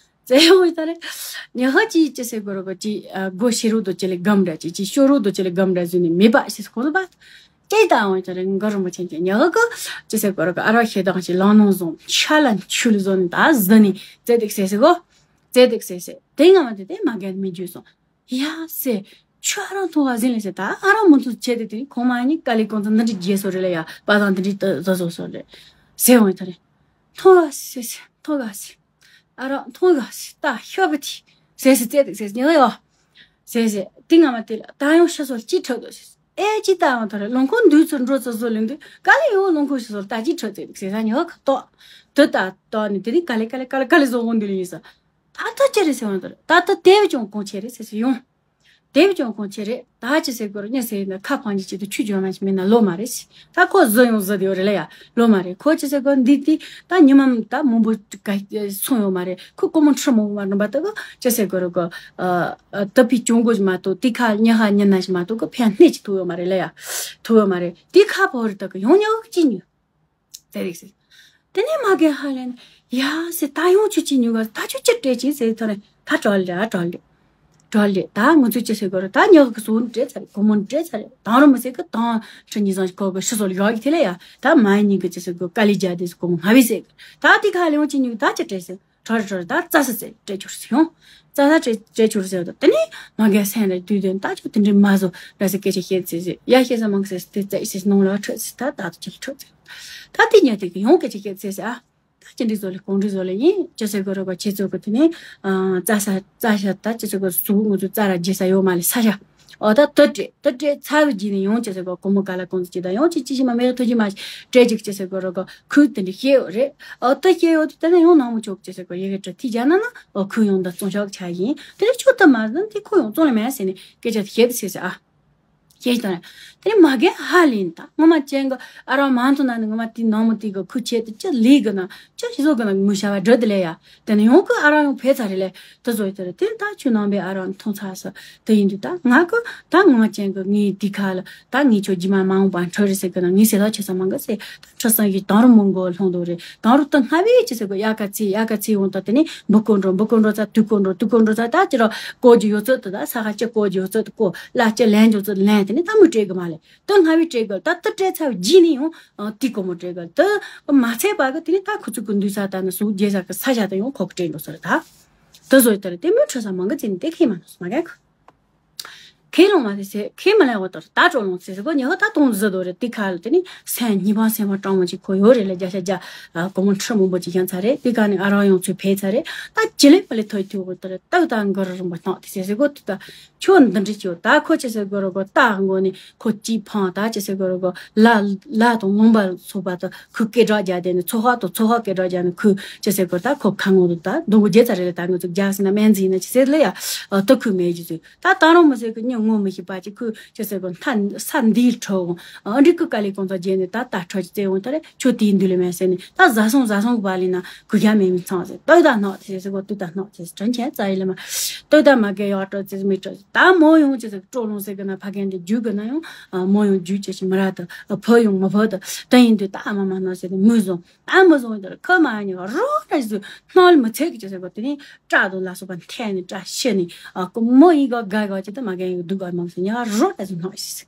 ཙེ་ཡོང་ཡོད་ད་རེད། ཉི་ཧ་ཅི་ཅི་ཟེར་དགོས་རོ་གོ་ཅི་སྒོ་ཕྱི་རོལ་དུ་ཅི་ལས་སྒམ་འདྲ་ཅི་ཅི་ཤོ་རོལ་དུ་ཅི་ལས་སྒམ་འདྲ་ཟོས་ནས་མེད་པ་ཞེས་ཁོང་ཚོ་པ། ཅི་ད་འོང་ད་རེད་མགར་རིན་པོ་ཆེ་ཅི་ཉི་ཧ་གི་ཅི་ཟེར་དགོས་རོ་གོ་ཨ་རོ་ཤེ་དང་ཅི་ལང་ནང་བཟུང་ཆ་ལ་ཆུ་ལ་བཟོ་ནས་ད་ཟི་ནས་ཙེ་དེག་ཟེར་ཟེར་གོ། ཙེ་དེག་ཟེར་ཟེར་དེ་ང་མ་དེ་དེ་མ་རྒན་མི་རྒྱུས་སོང་། ཡ་ཟེར། ཁྱོད་ཨ་རང་མཐོང་བ་ཟིན་ལས་ཟེར་ད་ཨ་རང་མུ་མཐུད་བྱས་ཏེ་དེ་ཁོང་མ་གཉིས་དཀའ་ལས་ཁོང་ཚོ་འདི་འདྲ་རྒྱས་སོ་རེད་ལ་ཡ་པ་དང་འདི་འདྲ་བཟོ་བཟོ་སོ་རེད། ཟེར་འོང་ད་རེད། མཐོང་བ་ཟེར་ཟེར་མཐོང་བ་ཟེར། ཨ་རང་མཐོང་ག་སི་ད་ཤོ་བི་ཐི། ཟེར་ཟེར་ཙེ་དེག་ཟེར་ཉི་ཡོ། ཟེར་ཟེར་དེ་སྔ་མ་དེ་ལ་ད་ཡང་ཤི་སོར་ཅི་ཁྲོད་དོ་ཟེར། ཨེ་ཅི་ད་ཡང་ཐོ་རེ་རླུང་ཁུག་འདུས་ཚུར་འགྲོ་ཚུར་བཟོ་ལེན་དུས་ག་ལེ་ཡོང་རླུང་ཁུག་ཤི་སོར་ད་ཅི་ཁྲོད་ཙེ་དེག་ཟེར་ས་ཉི་ཡོ་ཁ་ཏོག་དེ་ད་ཏོག་ནི་དེ་ནི་ག་ལེ་ག་ལེ་ག་ལེ་ག་ལེ་བཟོ་འོང་འདི་ལེ་ཡིན་ས། ད་ད་ཅི་རེད་ཟེར་བ་ཐོ་རེ་ད་ད་དེ་བས་ཀྱང་གོང་ཆེ་རེད་ཟེར་ཟེར་ཡོང་། དེབ་ཀྱང་གོང་ཆེ་རེད། ད་ཅི་ཟེར་དགོས་རེད་ཉི་ཟེར་ཡིན་ན་ཁ་ཕང་གྱི་ཆེད་དུ་ཆུ་འཇོག་མ་ཞིག་མིན་ན་ལོ་མ་རེད་ཟེར། ད་ཁོ་བཟོ་ཡོང་བཟོ་དེ་ཡོད་རེད་ལ་ཡ་ལོ་མ་རེད། ཁོ་ཅི་ཟེར་དགོས་འདི་དེ་ད་ཉི་མ་ད་མང་པོ་ག་སོང་ཡོད་མ་རེད། ཁོ་ཀོ་མོ་ཁྲི་མང་པོ་མ་འགྲོ་བ་ད་གོ་ཅི་ཟེར་དགོས་རེད་གོ་ཨ་ཨ་ད་ཕི་གྱོང་གོ་ཞིག་མ་གཏོགས་དེ་ཁ་ཉི་ཧ་ཉི་ན་ཞིག་མ་གཏོགས་གོ་ཕན་སྣེ་ཅིག་ཐུག་ཡོད་མ་རེད་ལ་ཡ་ཐུག་ཡོད་མ་རེད། དེ་ཁ་ཕོ་རེད་ད་གོ་ཡོང་ཉག་ཅི་ཉོས། ཟེར་རིགས་ཟེར། དེ་ནས་མ་རྒན་ཧ་ལས་ནས་ཡ་ཟེར་ད་ཡོང་ཆུ་ཅི་ཉུང་ག་ད་ཆུ་ཅི་སྤྲད་ཅིག་ཟེར་ཐོ་རེ་ད་གྲོལ་ལེ་ཨ་གྲོལ་ལེ། གྲོལ་ལེ་ད་ང་ཚོས་ཅི་ཟེར་དགོས་རེད། ད་ཉག་གི་སོ་ནི་སྤྲད་ཚར་རེད། གོ་མོ་ནི་སྤྲད་ཚར་རེད། དང་རུ་མི་ཟེར་གི་དང་ཁྲི་ཉི་ཟང་ཞིག་ཁོ་གི་ཤི་སོ་ལ་ཡོག་གི་དེ་ལ་ཡ་ད་མ་ཉིན་གི་ཅི་ཟེར་དགོས་དཀའ་ལས་རྒྱག་དེ་ཟེར་གོ་མོ་ང་བས་ཟེར་གི་ད་དེ་ག་ལེ་ཡོང་ཅི་ཉུང་གི་ད་ཅི་སྤྲད་ཟེར། ཁྲ་རེ་ཁྲ་རེ་ད་རྩྭ་ས་ཟེར་སྤྲད་ཆོག་ཟེར་ཡོང་། རྩྭ་ས་སྤྲད་སྤྲད་ཆོག་ཟེར་ད་དེ་ནས་མ་རྒན་སེམས་རེ་དུས་དོན་ད་ཆོག་དེ་འདྲའི་མ་བཟོ་ར་ཟེར་སྐད་ཆ་བཤད་ཟེར་ཟེར་ཡ་བཤད་ས་མང་ཟེར་དེ་བཙལ་ཟེར་ནང་ལ་ཁྲིད་ཟེར་ད་ད་དུ་ཅི་ལ་ཁྲིད་ཟེར། ད་དེ་ཉལ་དེ་གི་ཡོང་སྐད་ཆ་བཤད་ཟེར་ཨ། ད་ཅི་འདྲ་བཟོ་ལེ་གང་འདྲ་བཟོ་ལེ་ཡིན་ཅི་ཟེར་དགོས་རོགས་གོ་ཁྱེད་ཚོ་གི་དེ་ནས་རྩྭ་ས་རྩྭ་ཤ་ད་ཅི་ཟེར་དགོས་ཟུག་ང་ཚོ་རྩྭ་ར་རྒྱས་ས་ཡོད་མ་ལེ་ས་ཤ། ཨོ་ད་དུ་སྤྲད་དུ་སྤྲད་ཚར་བའི་རྗེས་ནས་ཡང་ཅི་ཟེར་གོ་སྒོར་མོ་ག་ལ་གང་ཚོད་ཅི་ད་ཡང་ཅི་ཅི་ཞིག་མ་མེད་ཐུགས་རྗེ་མ་སྤྲད་ཅིག་ཅི་ཟེར་གོ་རོགས་གོ་ཁོས་དེ་འདྲ་བཤད་ཡོད་རེད། ཨོ་དུ་བཤད་ཡོད་དུ་ད་ནི་ཡང་ནང་མི་ཆོག་ཅི་ཟེར་གོ་ཡི་གེ་བྲི་ཐིག་རྒྱ་ན་ན་ཨོ་ཁོས་ཡང་ད་བཙོང་ཤོག་ཆ་ཡིན་དེ་ནི་ཆོག་ཐུབ་མ་ཟིན་དེ་ཁོ་ཡང་བཙོང་ལ་མེད་ཟེར་ནས་སྐད་ཆ་དེ་བཤད་དུ་ཟེར་ཟེར་ཨ། ཁྱེད་ཀྱིས་དང་། དེ་ནས་མ་རྒན་ཧ་ལས་ནི་ད་ངོ་མ་ཅན་གི་ཨ་རང་མ་མཐོང་ན་ནི་ངོ་མ་དེའི་ནང་མི་དེ་གི་ཁུ་ཆད་དུ་ཅི་ལས་གི་ན་ཅི་ཞིག་བཟོ་གི་ན་ངུ་ཤ་བ་འདྲི་དེ་ལས་ཡ། དེ་ནས་ཡང་ཁོ་ཨ་རང་ཡང་ཕེ་ཚ་རེ་ལས་དུ་བཟོ་ཡི་དེ་རེད་དེ་ད་ཁྱོད་ནང་པའི་ཨ་རང་མཐོང་ཚ་ས་དེ་ཡིན་དུས་ད་ང་གི་ད་ངོ་མ་ཅན་གི་ངའི་དེ་ཁ་ལ་ད་ངའི་ཁྱོད་རྗེས་མ་མ་འོངས་པ་འཕྲོད་རེ་ཟེར་གི་ན་ངའི་ཟེར་ད་ཆེ་ས་མང་གི་ཟེར་ད་ཁྲི་སང་གི་དང་རུ་མོ་མགོ་ལྷུང་དོ་རེད་དང་རུ་ད་སྔ་བའི་ཅི་ཟེར་གི་ཡ་ག་ཚི་ཡ་ག་ཚི་ཡོང་ད་དེ་ནས་འབུ་ཀོ་འགྲོ་འབུ་ཀོ་འགྲོ་ཚ་དུས་ཀོ་འགྲོ་དུས་ཀོ་འགྲོ་ཚ་ད་ཅི་ར་ཀོ་ཅི་ཡོད་ཚོད་དུ་ད་ས་ཁ་ཅི་ཀོ་ཅི་ཡོད་ཚོད་དུ་ཀོ། ལ་སྤྱི་ལན་འཇོག་ཚུལ་ལན་དེ་ནི་ད་མོས་སྤྲད་གི་མ་ལས་དོན་སྔ་བའི་སྤྲད་གི་ད་དུ་སྤྲད་ཚར་བའི་རྗེས་ནས་ཡང་དུས་གོ་མོ་སྤྲད་གི་དུ་མ་ཚད་པ་གི་དེ་ནི་ད་ཁོ་ཚོ་གི་འདུས་ས་ད་ནི་སུ་རྒྱལ་ས་གི་ས་ཆ་དུ་ཡང་ཁོ་གི་སྤྲད་འགྲོ་ཚུལ་ད་དུ་བཟོ་ཡི་དེ་རེད་དེ་མོས་ཁྲོ་ས་མང་གི་ཚེ་ནི་དེ་ཁེ་མ་ནོ་སུ་མ་ག་གི་ཁེ་ལོང་མ་དེ་ཚེ་ཁེ་མ་ལས་འོ་དོར་ད་སྤྲོ་ལོང་ཚེ་ཟེར་གོ་ཉི་ཧོ་ད་གཏོང་བཟོ་དོ་རེད་དེ་ཁ་ལ་དེ་ནི་སེམས་ཉི་བ་སེམས་པ་སྤྲང་མོ་ཅིག་ཁོ་ཡོད་རེད་ལ་རྒྱ་ཤ་རྒྱ་གོ་མོ་ཁྲི་མོ་པོ་ཅིག་ཡང་ཚ་རེད་དེ་ཁ་ནི་ཨ་རང་ཡང་ཚུལ་ཕེ་ཚ་རེད་ད་ཅི་ལེ་པ་ལེ་ཐོས་ཐུ་འོ་དོར་ད་ད་འགོ་ར་རུང་བ་སྟོང་དེ་ཚེ་ཟེར་གོ་དུ་ད། ཁྱོད་འདི་འདྲ་ཅིག་ད་ཁོ་ཅི་ཟེར་དགོས་རོ་གོ་ད་མགོ་ནས་ཁོ་ཅིག་ཕང་ད་ཅི་ཟེར་དགོས་རོ་གོ་ལ་ལ་དང་ལུང་པ་ཚོགས་པ་དང་ཁོས་སྐད་གྲགས་རྒྱག་དེ་ནས་ཚོགས་ཁག་དང་ཚོགས་ཁག་སྐད་གྲགས་རྒྱག་ནས་ཁོས་ཅི་ཟེར་དགོས་ད་ཁོ་ཁ་ངོ་དུ་ད་སྡོང་པོ་རྒྱལ་ཚ་རེད་ལ་ད་ང་ཚོ་རྒྱག་ཟིན་ན་སྨན་རྫས་ཡིན་ན་ཅི་ཟེར་ལ་ཡ་ད་ཁོས་མེད་རྒྱུ་ཚོད་ད་ད་རུང་མི་ཟེར་གི་ཉིན་ངོ་མི་ཤེས་པ་ཅི་ཁོས་ཅི་ཟེར་དགོས་མཐའ་ས་འདིའི་ཁྲོད་འོང་ཨ་འདྲི་ཀི་ཀ་ལི་གོང་ཚོ་རྒྱལ་ནས་ད་ད་ཁྲོད་ཅི་ཙེ་འོང་ད་རེད་ཁྱོད་དེའི་འདུལ་ལེ་མེད་ཟེར་ནས་ད་བཟའ་སོང་བཟའ་སོང་གི་བ་ལི་ན་གུ་ཡ་མེད་མི་ཚང་ཟེར་ལྟོས་ད་ནག་ཟེར་ཟེར་གོ་ལྟོས་ད་ནག་ཟེར་དྲིན་ཆེན་རྩ་ཡི་ལེ་མ། ལྟོས་ད་མ་གལ་ཡག་སྤྲོ་ཙིས་མི་སྤྲོ་ད་མོ་ཡོང་ཅི་ཟེར་སྤྲོ་ལོང་ཟེར་གི་ན་ཕ་གན་དེ་རྒྱུད་གི་ན་ཡང་མོ་ཡོང་རྒྱུད་ཅི་ཞིག་མི་ར་ད་ཕོ་ཡོང་མི་ཕོ་ད་དེ་ཡིན་དུས་ད་ཨ་མ་མ་ན་ཟེར་ནས་མོས་བཟུང་ཨ་མོ་བཟུང་ཡིན་དུས་ཁོ་མ་ཡ་ཉི་ག་རོ་ད་ཟུ་སྣང་ལ་མི་ཚེ་གི་ཅི་ཟེར་གོ་དེ་ནི་སྐྲ་དང་ལ་སོགས་པ་འཐེན་ནས་སྐྲ་ཤི་ནས་ཨ་ཁོ་མོ་ཡིན་ག་ག་ག་ཅི་ད་མ་གན་ཡོང་སྡུག་ག་མང་ཟེར་ཉི་ག་རོ་ད་ཟུ་སྣང་ཤི་ཟེར་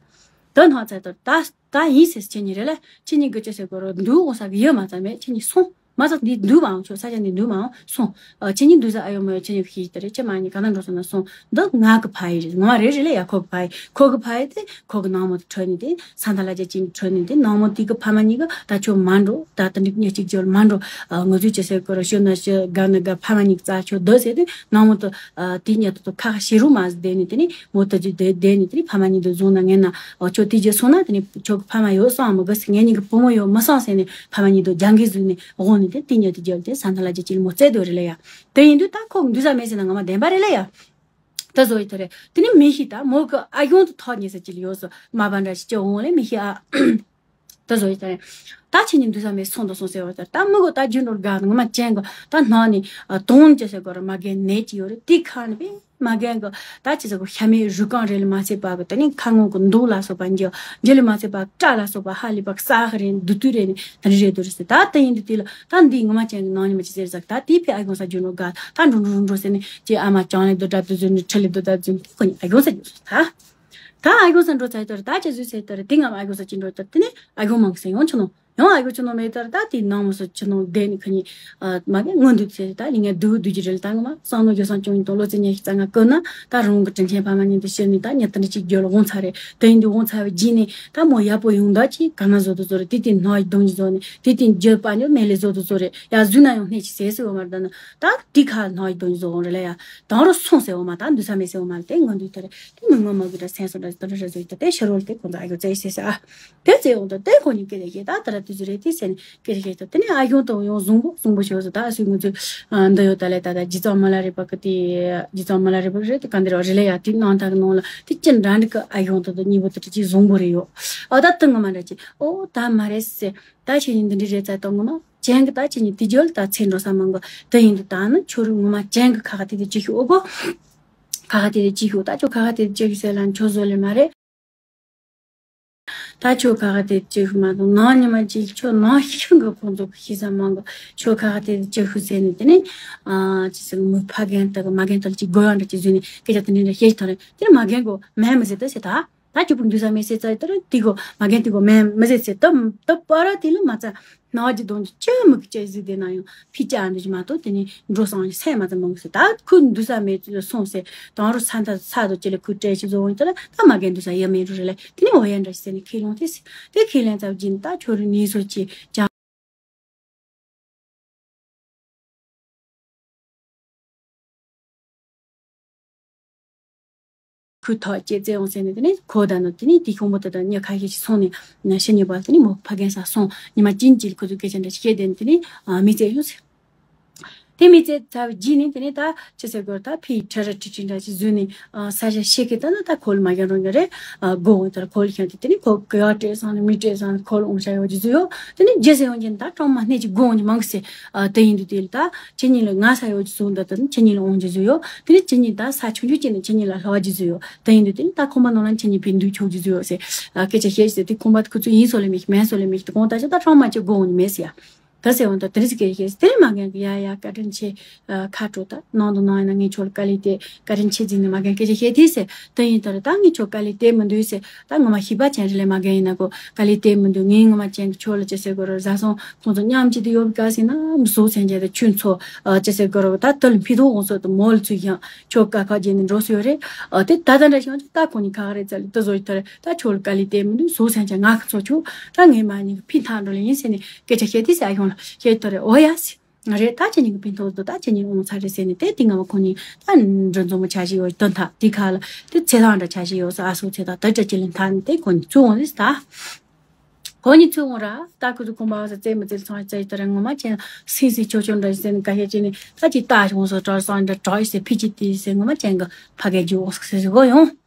དེ་སྣང་ཚར་དུས་ད། ད་ཡིན་ཟེར་ཁྱེད་གཉིས་རེད་ལ། ཁྱེད་གཉིས་ཀྱི་ཅི་ཟེར་དགོས་རོགས་འདུག་འོང་ས་གི་ཡོད་མ་ཚང་མེད་ཁྱེད་གཉིས་སོང་། མ་ཚང་འདི་འདུག་མ་འོང་ཁྱོད་ས་ཆ་འདི་འདུག་མ་འོང་སོང་། ཨ་ཁྱེད་གཉིས་འདུག་ས་ཨ་ཡོད་མ་ཡོད་ཁྱེད་གཉིས་ཤེས་ཀྱི་རེད་ཁྱེད་མ་གཉིས་ག་ན་འགྲོ་སོང་ན་སོང་། འདི་ང་གི་ཕ་ཡི་རེད་ང་རེད་རེད་ལ་ཡ་ཁོ་གི་ཕ་ཡི་ཁོ་གི་ཕ་ཡི་དེ་ཁོ་གི་ནང་མོ་དེ་ཁྲོད་ནས་དེ་ས་མཐའ་ལ་རྒྱ་ཅིག་ཁྲོད་ནས་དེ་ནང་མོ་དེ་གི་ཕ་མ་གཉིས་གི་ད་ཁྱོད་མ་འགྲོ་ད་དེ་འདྲ་གཉིས་གཅིག་ཅོལ་མ་འགྲོ། ཨ་ང་ཚོས་ཅི་ཟེར་དགོས་རོགས་ཤོད་ན་ཤོད་དགའ་ན་དགའ་ཕ་མ་གཉིས་གི་རྩ་ཁྱོད་སྡོད་ཟེར་དུས་ནང་མོ་དེ་ཨ་དེ་ཉལ་དུ་དུ་ཁ་ཁ་ཤེས་རུ་མ་ཟེར་བསྡད་ནས་དེ་ནས། མོ་ད་ཅི་དེ་དེ་ནི་དེ་ནི་ཕ་མ་གཉིས་དུ་བཟུང་ན་ངན་ན་འོ་ཁྱོད་དེ་རྗེས་སོང་ན་དེ་ནི་ཁྱོད་ཀྱི་ཕ་མ་ཡོད་སོང་མི་དགོས་ཟེར་ངེད་གཉིས་ཀྱི་བུ་མོ་ཡོད་མི་སོང་ཟེར་ནས་ཕ་མ་གཉིས་དུ་རྒྱང་གི་བཟུང་ནས་དབང་ནས་དེ་དེ་ཉལ་དུ་རྒྱལ་དེ་ས་མཐའ་ལ་རྒྱ་ཅིག་མོ་བཙལ་དུ་རེད་ལ་ཡ། དེ་ཡིན་དུས་ད་ཁོ་འདུག་ས་མེད་ཟེར་ན་ང་མ་བདེན་པ་རེད་ལ་ཡ། ད་བཟོ་ཡི་ད་རེད་དེ་ནི་མི་ཤི་ད་མོ་གི་ཨ་གཞུང་དུ་ཐོག་ཉེ་ས་ཅི་ལ་ཡོད་སོ་མ་པ་འདྲ་ཞིག་ཅི་འོང་ལེ་མི་ཤི་ཨ། ད་བཟོ་ཡི་ད་རེད། ད་ཁྱེད་གཉིས་འདུག་ས་མེད་སོང་དང་སོང་ཟེར་བ་ལྟར་ད་མི་གོ་ད་རྒྱུ་འགྲོ་དགའ་ངོ་མ་ཅན་གོ་ད་ནང་ནས་དོང་ཅི་ཟེར་གོ་ར་མ་རྒན་ནད་ཅི་ཡོད་རེད་དེ་ཁ་ནས་པས་མ་རྒན་གོ་ད་ཅི་ཟེར་གོ་ཤ་མེད་རུས་རྐང་རེད་ལ་མ་ཚད་པ་གི་ད་ནི་ཁ་ངོ་གི་མདོག་ལ་སོགས་པ་འཇི་འཇི་ལ་མ་ཚད་པ་སྐྲ་ལ་སོགས་པ་ཧ་ལས་པ་གསར་ཧ་རེད་འདུག་དུས་རེད་ནི་ད་རེད་རེད་དུ་རེད་ཟེར་ད་ད་ཡིན་དུས་དེ་ལ་ད་འདི་ངོ་མ་ཅན་གི་ནང་ཉི་མ་ཅི་ཟེར་ཟག་ད་དེ་ཕི་ཨ་གོང་ས་རྒྱུ་འགྲོ་དགའ་ད་འགྲོ་འགྲོ་འགྲོ་འགྲོ་ཟེར་ནི་ཅི་ཨ་མ་ཅང་ལེ་དུ་འདྲ་དུ་ཟེར་ནི་ཁྲི་ལེ་དུ་ད་ཟེར་ནི་དེ་ཁོ་ནི་ཨ་གོང་ས་རྒྱུ་ཟེར་ད། ད་ཨ་གོང་ས་འགྲོ་ཚར་དུས་ད་ཅི་ཟུས་ཚར་དུས་དེ་ང་ཨ་གོང་ས་ཅི་འགྲོ་དུས་དེ་ནི་ཨ་གོང་མང་སེ་ཡོང་ཆུ་ནོ་ཡང་ཨ་གོ་ཆུ་ནོ་མེད་དར་ད་དེ་ནང་མོ་སོ་ཆུ་ནོ་བསྡད་ནི་ཁ་ཉི་མ་གི་སྔོན་དུ་ཚེ་ད་ལི་ངས་སྡུག་སྡུག་ཅི་རེད་ད་ང་མ་བསམ་མནོ་རྒྱུ་སང་ཅུང་ཡིན་དང་བློ་རྩེ་ཉེ་ཤི་ཙ་ང་ཀོ་ན་ད་རང་གི་དྲིན་ཆེན་ཕ་མ་ཉིད་དུ་ཤི་ནི་ད་ཉ་ད་ནི་ཅིག་རྒྱུ་ལ་འོང་ཚར་རེད་དེ་ཡིན་དུས་འོང་ཚར་བའི་རྗེས་ནས་ད་མོ་ཡག་པོ་ཡོང་ད་ཅི་ག་ན་བཟོ་དུ་བཟོ་རེད་དེ་དེ་ནང་ཡི་གདོང་ཅི་བཟོ་ནི་དེ་དེ་རྒྱུ་པ་ཉོ་མེ་ལེ་བཟོ་དུ་བཟོ་རེད་ཡ་ཟུས་ན་ཡང་སྣེ་ཅི་ཟེ་སི་འོ་མར་ད་ནི་ད་དེ་ཁ་ནང་ཡི་གདོང་ཅི་བཟོ་འོང་རེད་ལ་ཡ་དང་རུ་སོང་སེ་འོ་མ་ད་འདུག་ས་མེད་སེ་འོ་མ་ལ་དེ་ང་འདུག་ད་རེད། དེ་མི་ངོ་མ་གི་འདྲ་སེམས་སོ་འདྲ་ཟེར་ད་འདྲ་རེ་ཟོ་ཡི་ད་དེ་ཤ་རོལ་དེ་ཁོང་ཚོ་ཨ་གོ་ཙེ་ཤེས་ཟེར་ཨ། དེ་ཙེ་འོང་ད་དེ་ཁོ་གཉིས་སྐད་ཆ་བཤད་ད་ད་ར་དེ་ཚོ་རེད་དེ་ཟེར་ནས་སྐད་ཆ་བཤད་ད་དེ་ནས་ཨ་གཞུང་དང་ཡང་བཟང་པོ་བཟང་པོ་ཤོད་ཟེར་ད་ཨ་སུས་ང་ཚོས་འདི་ཡོད་ད་ལས་ད་ད་རྗེ་བཙུན་མ་ལ་རེད་པ་གི་དེ་རྗེ་བཙུན་མ་ལ་རེད་པ་རེད་དེ་ག་འདི་ར་རེད་ལ་ཡ་དེ་ནང་ད་གི་ནང་ལ་དེ་ཅི་འདྲ་འདྲ་གི་ཨ་གཞུང་དང་དེ་གཉིས་པོ་དེ་ཅི་བཟང་པོ་རེད་ཡོད་ཨ། ད་དེ་ངོ་མ་འདྲ་ཅི་ཨོ་ད་མ་རེད་ཟེར་ད་ཁྱེད་གཉིས་འདི་འདྲ་རེད་ཙ་ད་ངོ་མ་ཅན་གི་ད་ཁྱེད་གཉིས་དེ་རྒྱུ་ལ་ད་ཚེ་འགྲོ་ས་མང་གི་དེ་ཡིན་དུ་ད་ནི་ཁྱོད་རང་ངོ་མ་ཅན་གི་ཁ་ཁ་དེ་དེ་ཅི་ཤོད་ཨོ་གོ་ཁ་ཁ་དེ་དེ་ཅི་ཤོད་ད་ཁྱོད་ཁ་ཁ་དེ་དེ་ཅི་ཤོད་ཟེར་ལ་ཁྱོད་བཟོ་ལེ་མ་རེད། ད་ཁྱོད་ཁ་ཁ་དེ་དེ་ཅི་ཤོད་མ་གཏོགས་ནང་ཉི་མ་ཅིག་ཁྱོད་ནང་ཤིང་གི་ཁོང་ཚོ་གི་ཤི་ས་མང་གི་ཁྱོད་ཁ་ཁ་དེ་དེ་ཅི་ཤོད་ཟེར་ནས་དེ་ནས་ཨ་ཅི་ཟེར་མི་ཕ་རྒན་དག་གི་མ་རྒན་དག་ཅིག་དགོས་ཡང་འདྲ་ཅིག་བཟོས་ནས་སྐད་ཆ་དེ་འདྲ་འདྲ་བཤད་ཐོག་རེད་དེ་ནས་མ་རྒན་གོ་མེད་མི་ཟེར་ད་ཟེར་ད། ད་ཁྱོད་ཕུག་འདུག་ས་མེད་ཟེར་ཙ་ཡི་ད་ར་དེ་གོ་མ་རྒན་དེ་གོ་མེད་མི་ཟེར་ཟེར་ད་ད་པ་ར་དེ་ལ་མ་ཙ། ནག་གི་གདོང་གི་ཅི་མི་གི་ཅི་ཟིག་དེ་ན་ཡང་ཕི་ཅ་འདུག་ཅི་མ་གཏོགས་དེ་ནས་འགྲོ་སོང་སེམས་མ་ཙམ་མང་གི་ཟེར། ད་ཁོས་འདུག་ས་མེད་སོང་ཟེར། དང་རུ་ས་མཐའ་ས་དུ་ཅི་ལ་ཁོས་སྤྲད་ཅི་བཟོ་འོང་ཅི་ལ་ད་མ་རྒན་འདུག་ས་ཡ་མེད་རུ་རེ་ལ་དེ་ནས་འོ་ཡ་འདྲ་ཞིག་ཟེར་ནས་ཁས་ལོང་དེ་ཟེར། དེ་ཁས་ལེན་ཚར་རྗེས་ད་ཁྱོད་རུ་ནས་སོ་ཅི་ཅང་། ཁོས་ཐག་བཅད་ཚེ་ཡོང་ཟེར་ནས་དེ་ནས་ཁོ་ད་ནི་དེ་ནས་དེ་ཁོང་པོ་དེ་དང་མྱི་ཁ་ཤས་ཤིག་སོང་ནས་ཕྱི་ཉིན་པ་དེ་ནས་མོ་ཕ་རྒན་ས་སོང་ཉི་མ་གཅིག་གཅིག་ཁོ་ཚོས་སྐད་ཆ་འདྲ་ཞིག་བཤད་དེ་ནས་དེ་ནས་མི་ཚེ་ཡོང་ཟེར། དེ་མི་ཚེ་ཚར་བའི་རྗེས་ནས་དེ་ནས་ད་ཅི་ཟེར་དགོས་ད་ཕི་ཁྲི་ར་ཁྲི་ཁྲི་འདྲ་ཞིག་བཟོས་ནས་ས་ཆ་ཤེས་ཀི་ད་ན་ད་ཁོ་ལ་མ་རྒན་རོང་གི་རེད། སྒོ་འོང་དེར་ཁོ་ལ་ཤོང་དེ་དེ་ནས་ཁོ་གི་ཡ་སྤྲད་སོང་ནས་མི་སྤྲད་སོང་ནས་ཁོ་ལ་འོང་ཤ་ཡོད་ཀྱི་བཟོས་ཡོད། དེ་ནས་རྗེས་སུ་ཡོང་གིན་ད་གྲོང་མ་སྣེ་གཅིག་སྒོ་འོང་གི་མང་གི་ཟེར། དེ་ཡིན་དུས་དེ་ལ་ད་ཁྱེད་གཉིས་ལ་ང་ས་ཡོད་ཀྱི་བཟུང་ད་དེ་ནས་ཁྱེད་གཉིས་ལ་འོང་རྒྱུ་བཟོས་ཡོད། དེ་ནས་ཁྱེད་གཉིས་ད་ས་ཆུང་ཆུང་གཅིག་ནས་ཁྱེད་གཉིས་ལ་ལྷག་རྒྱུ་བཟོས་ཡོད། དེ་ཡིན་དུས་དེ་ནས་ད་ཁོམ་པ་ནང་ལ་ཁྱེད་གཉིས་ཕན་འདུག་ཆོག་རྒྱུ་བཟོས་ཡོད་ཟེར། སྐད་ཆ་བཤད་ཟེར་དེ་ཁོམ་པ་ཁོ་ཚོ་ཡིན་སོ་ལེ་མིག་མེད་སོ་ལེ་མིག་དེ་གོང་ད་ཆ་ད་གྲོང་མ་གཅིག་སྒོ་འོང་གི་མེད་ཟེར་ཡ། ད་ཟེར་འོང་ད་དེ་རིང་སྐད་ཆ་བཤད་ཟེར། དེ་རིང་མ་རྒན་གི་ཡ་ཡ་བཀའ་དྲིན་ཆེ། ཁ་དྲོ་ད་ནང་དུ་ནང་ཡིན་ན་ངས་ཁྱོད་ལ་དཀའ་ལས་དེ་བཀའ་དྲིན་ཆེ་ཟིན་ནས་མ་རྒན་སྐད་ཆ་བཤད་དེ་ཟེར། དེ་ཡིན་ད་རེད་ད་ངས་ཁྱོད་དཀའ་ལས་དེ་མི་འདུག་ཟེར། ད་ངོ་མ་ཤེས་པ་ཅན་རེད་ལས་མ་རྒན་ཡིན་ན་གོ་དཀའ་ལས་དེ་མི་འདུག་ངས་ངོ་མ་ཅན་གི་ཁྱོད་ལ་ཅི་ཟེར་དགོས་རེད། བཟའ་ཚང་ཁོང་ཚོ་མཉམ་གཅིག་ཏུ་ཡོད་པའི་སྐབས་ཟིན་ན་མི་བཟོ་སེམས་ཅན་དེ་ཁྱོད་ཚོ་ཅི་ཟེར་དགོས་རེད། ད་དེ་ལ་ཕི་ཐོག་འོང་སོ་དུ་མོ་ལ་ཚུད་ཡང་ཁྱོད་ཀ་ཁ་རྗེས་ནས་འགྲོ་སོ་ཡོད་རེད། དེ་ད་ད་འདྲ་ཞིག་ད་ཁོ་ནི་ཁ་ཁ་རེད་ཙ་ལི་དེ་བཟོ་ཡི་ད་རེད། ད་ཁྱོད་ལ་དཀའ་ལས་དེ་མི་འདུག་བཟོ་སེམས་ཅན་ང་ཁ་ཚོ་ཁྱོད་ད་ངས་མ་ཉིན་ཕི་ཐང་འགྲོ་ལ་ཡིན་ཟེར་ནས་སྐད་ཆ་བཤད་དེ་ཟེར། ཨ་ཡོང་ལ་བཤད་ད་རེད། འོ་ཡ་ཟེར། རེད། ད་ཁྱེད་གཉིས་ཀྱི་ཕན་ཐོགས་འདུག་ད་ཁྱེད་གཉིས་འོང་ཚར་རེད་ཟེར་ནས་དེ་དེ་སྔ་མ་ཁོང་གཉིས་ད་འདྲ་འཛོམས་པོ་ཆ་ཞིག་ཡོད་དོན་དག་དེ་ཁ་ལ་དེ་ཚེ་ཐང་འདྲ་ཆ་ཞིག་ཡོད་ས། ཨ་སོ་ཚེ་ཐང་ད་འདྲ་ཅི་ལ་མཐའ་ནས་དེ་ཁོང་གཉིས་ཚུར་འོང་རེད་ད། ཁོང་གཉིས་ཚུར་འོང་ར་ད་ཁོ་ཚོ་ཁོང་པ་བ་ས་རྩེ་མི་རྩེ་ཚང་རྩེ་ཡི་ད་ར་ངོ་མ་ཅན་སིང་སིང་ཆོ་ཆོ་འདྲ་ཟེར་ནས་ག་ཤེད་ཅི་ནས་ད་ཅི་ལྟ་ཞིག་འོང་སོ་དྲ་སང་འདྲ་དྲ་ཡི་ཟེར་ཕི་ཅི་དེ་ཟེར་ངོ་མ་ཅན་གི་ཕ་གའི་རྒྱུ་འོང་སོ་ཟེར་གོ་ཡོང་།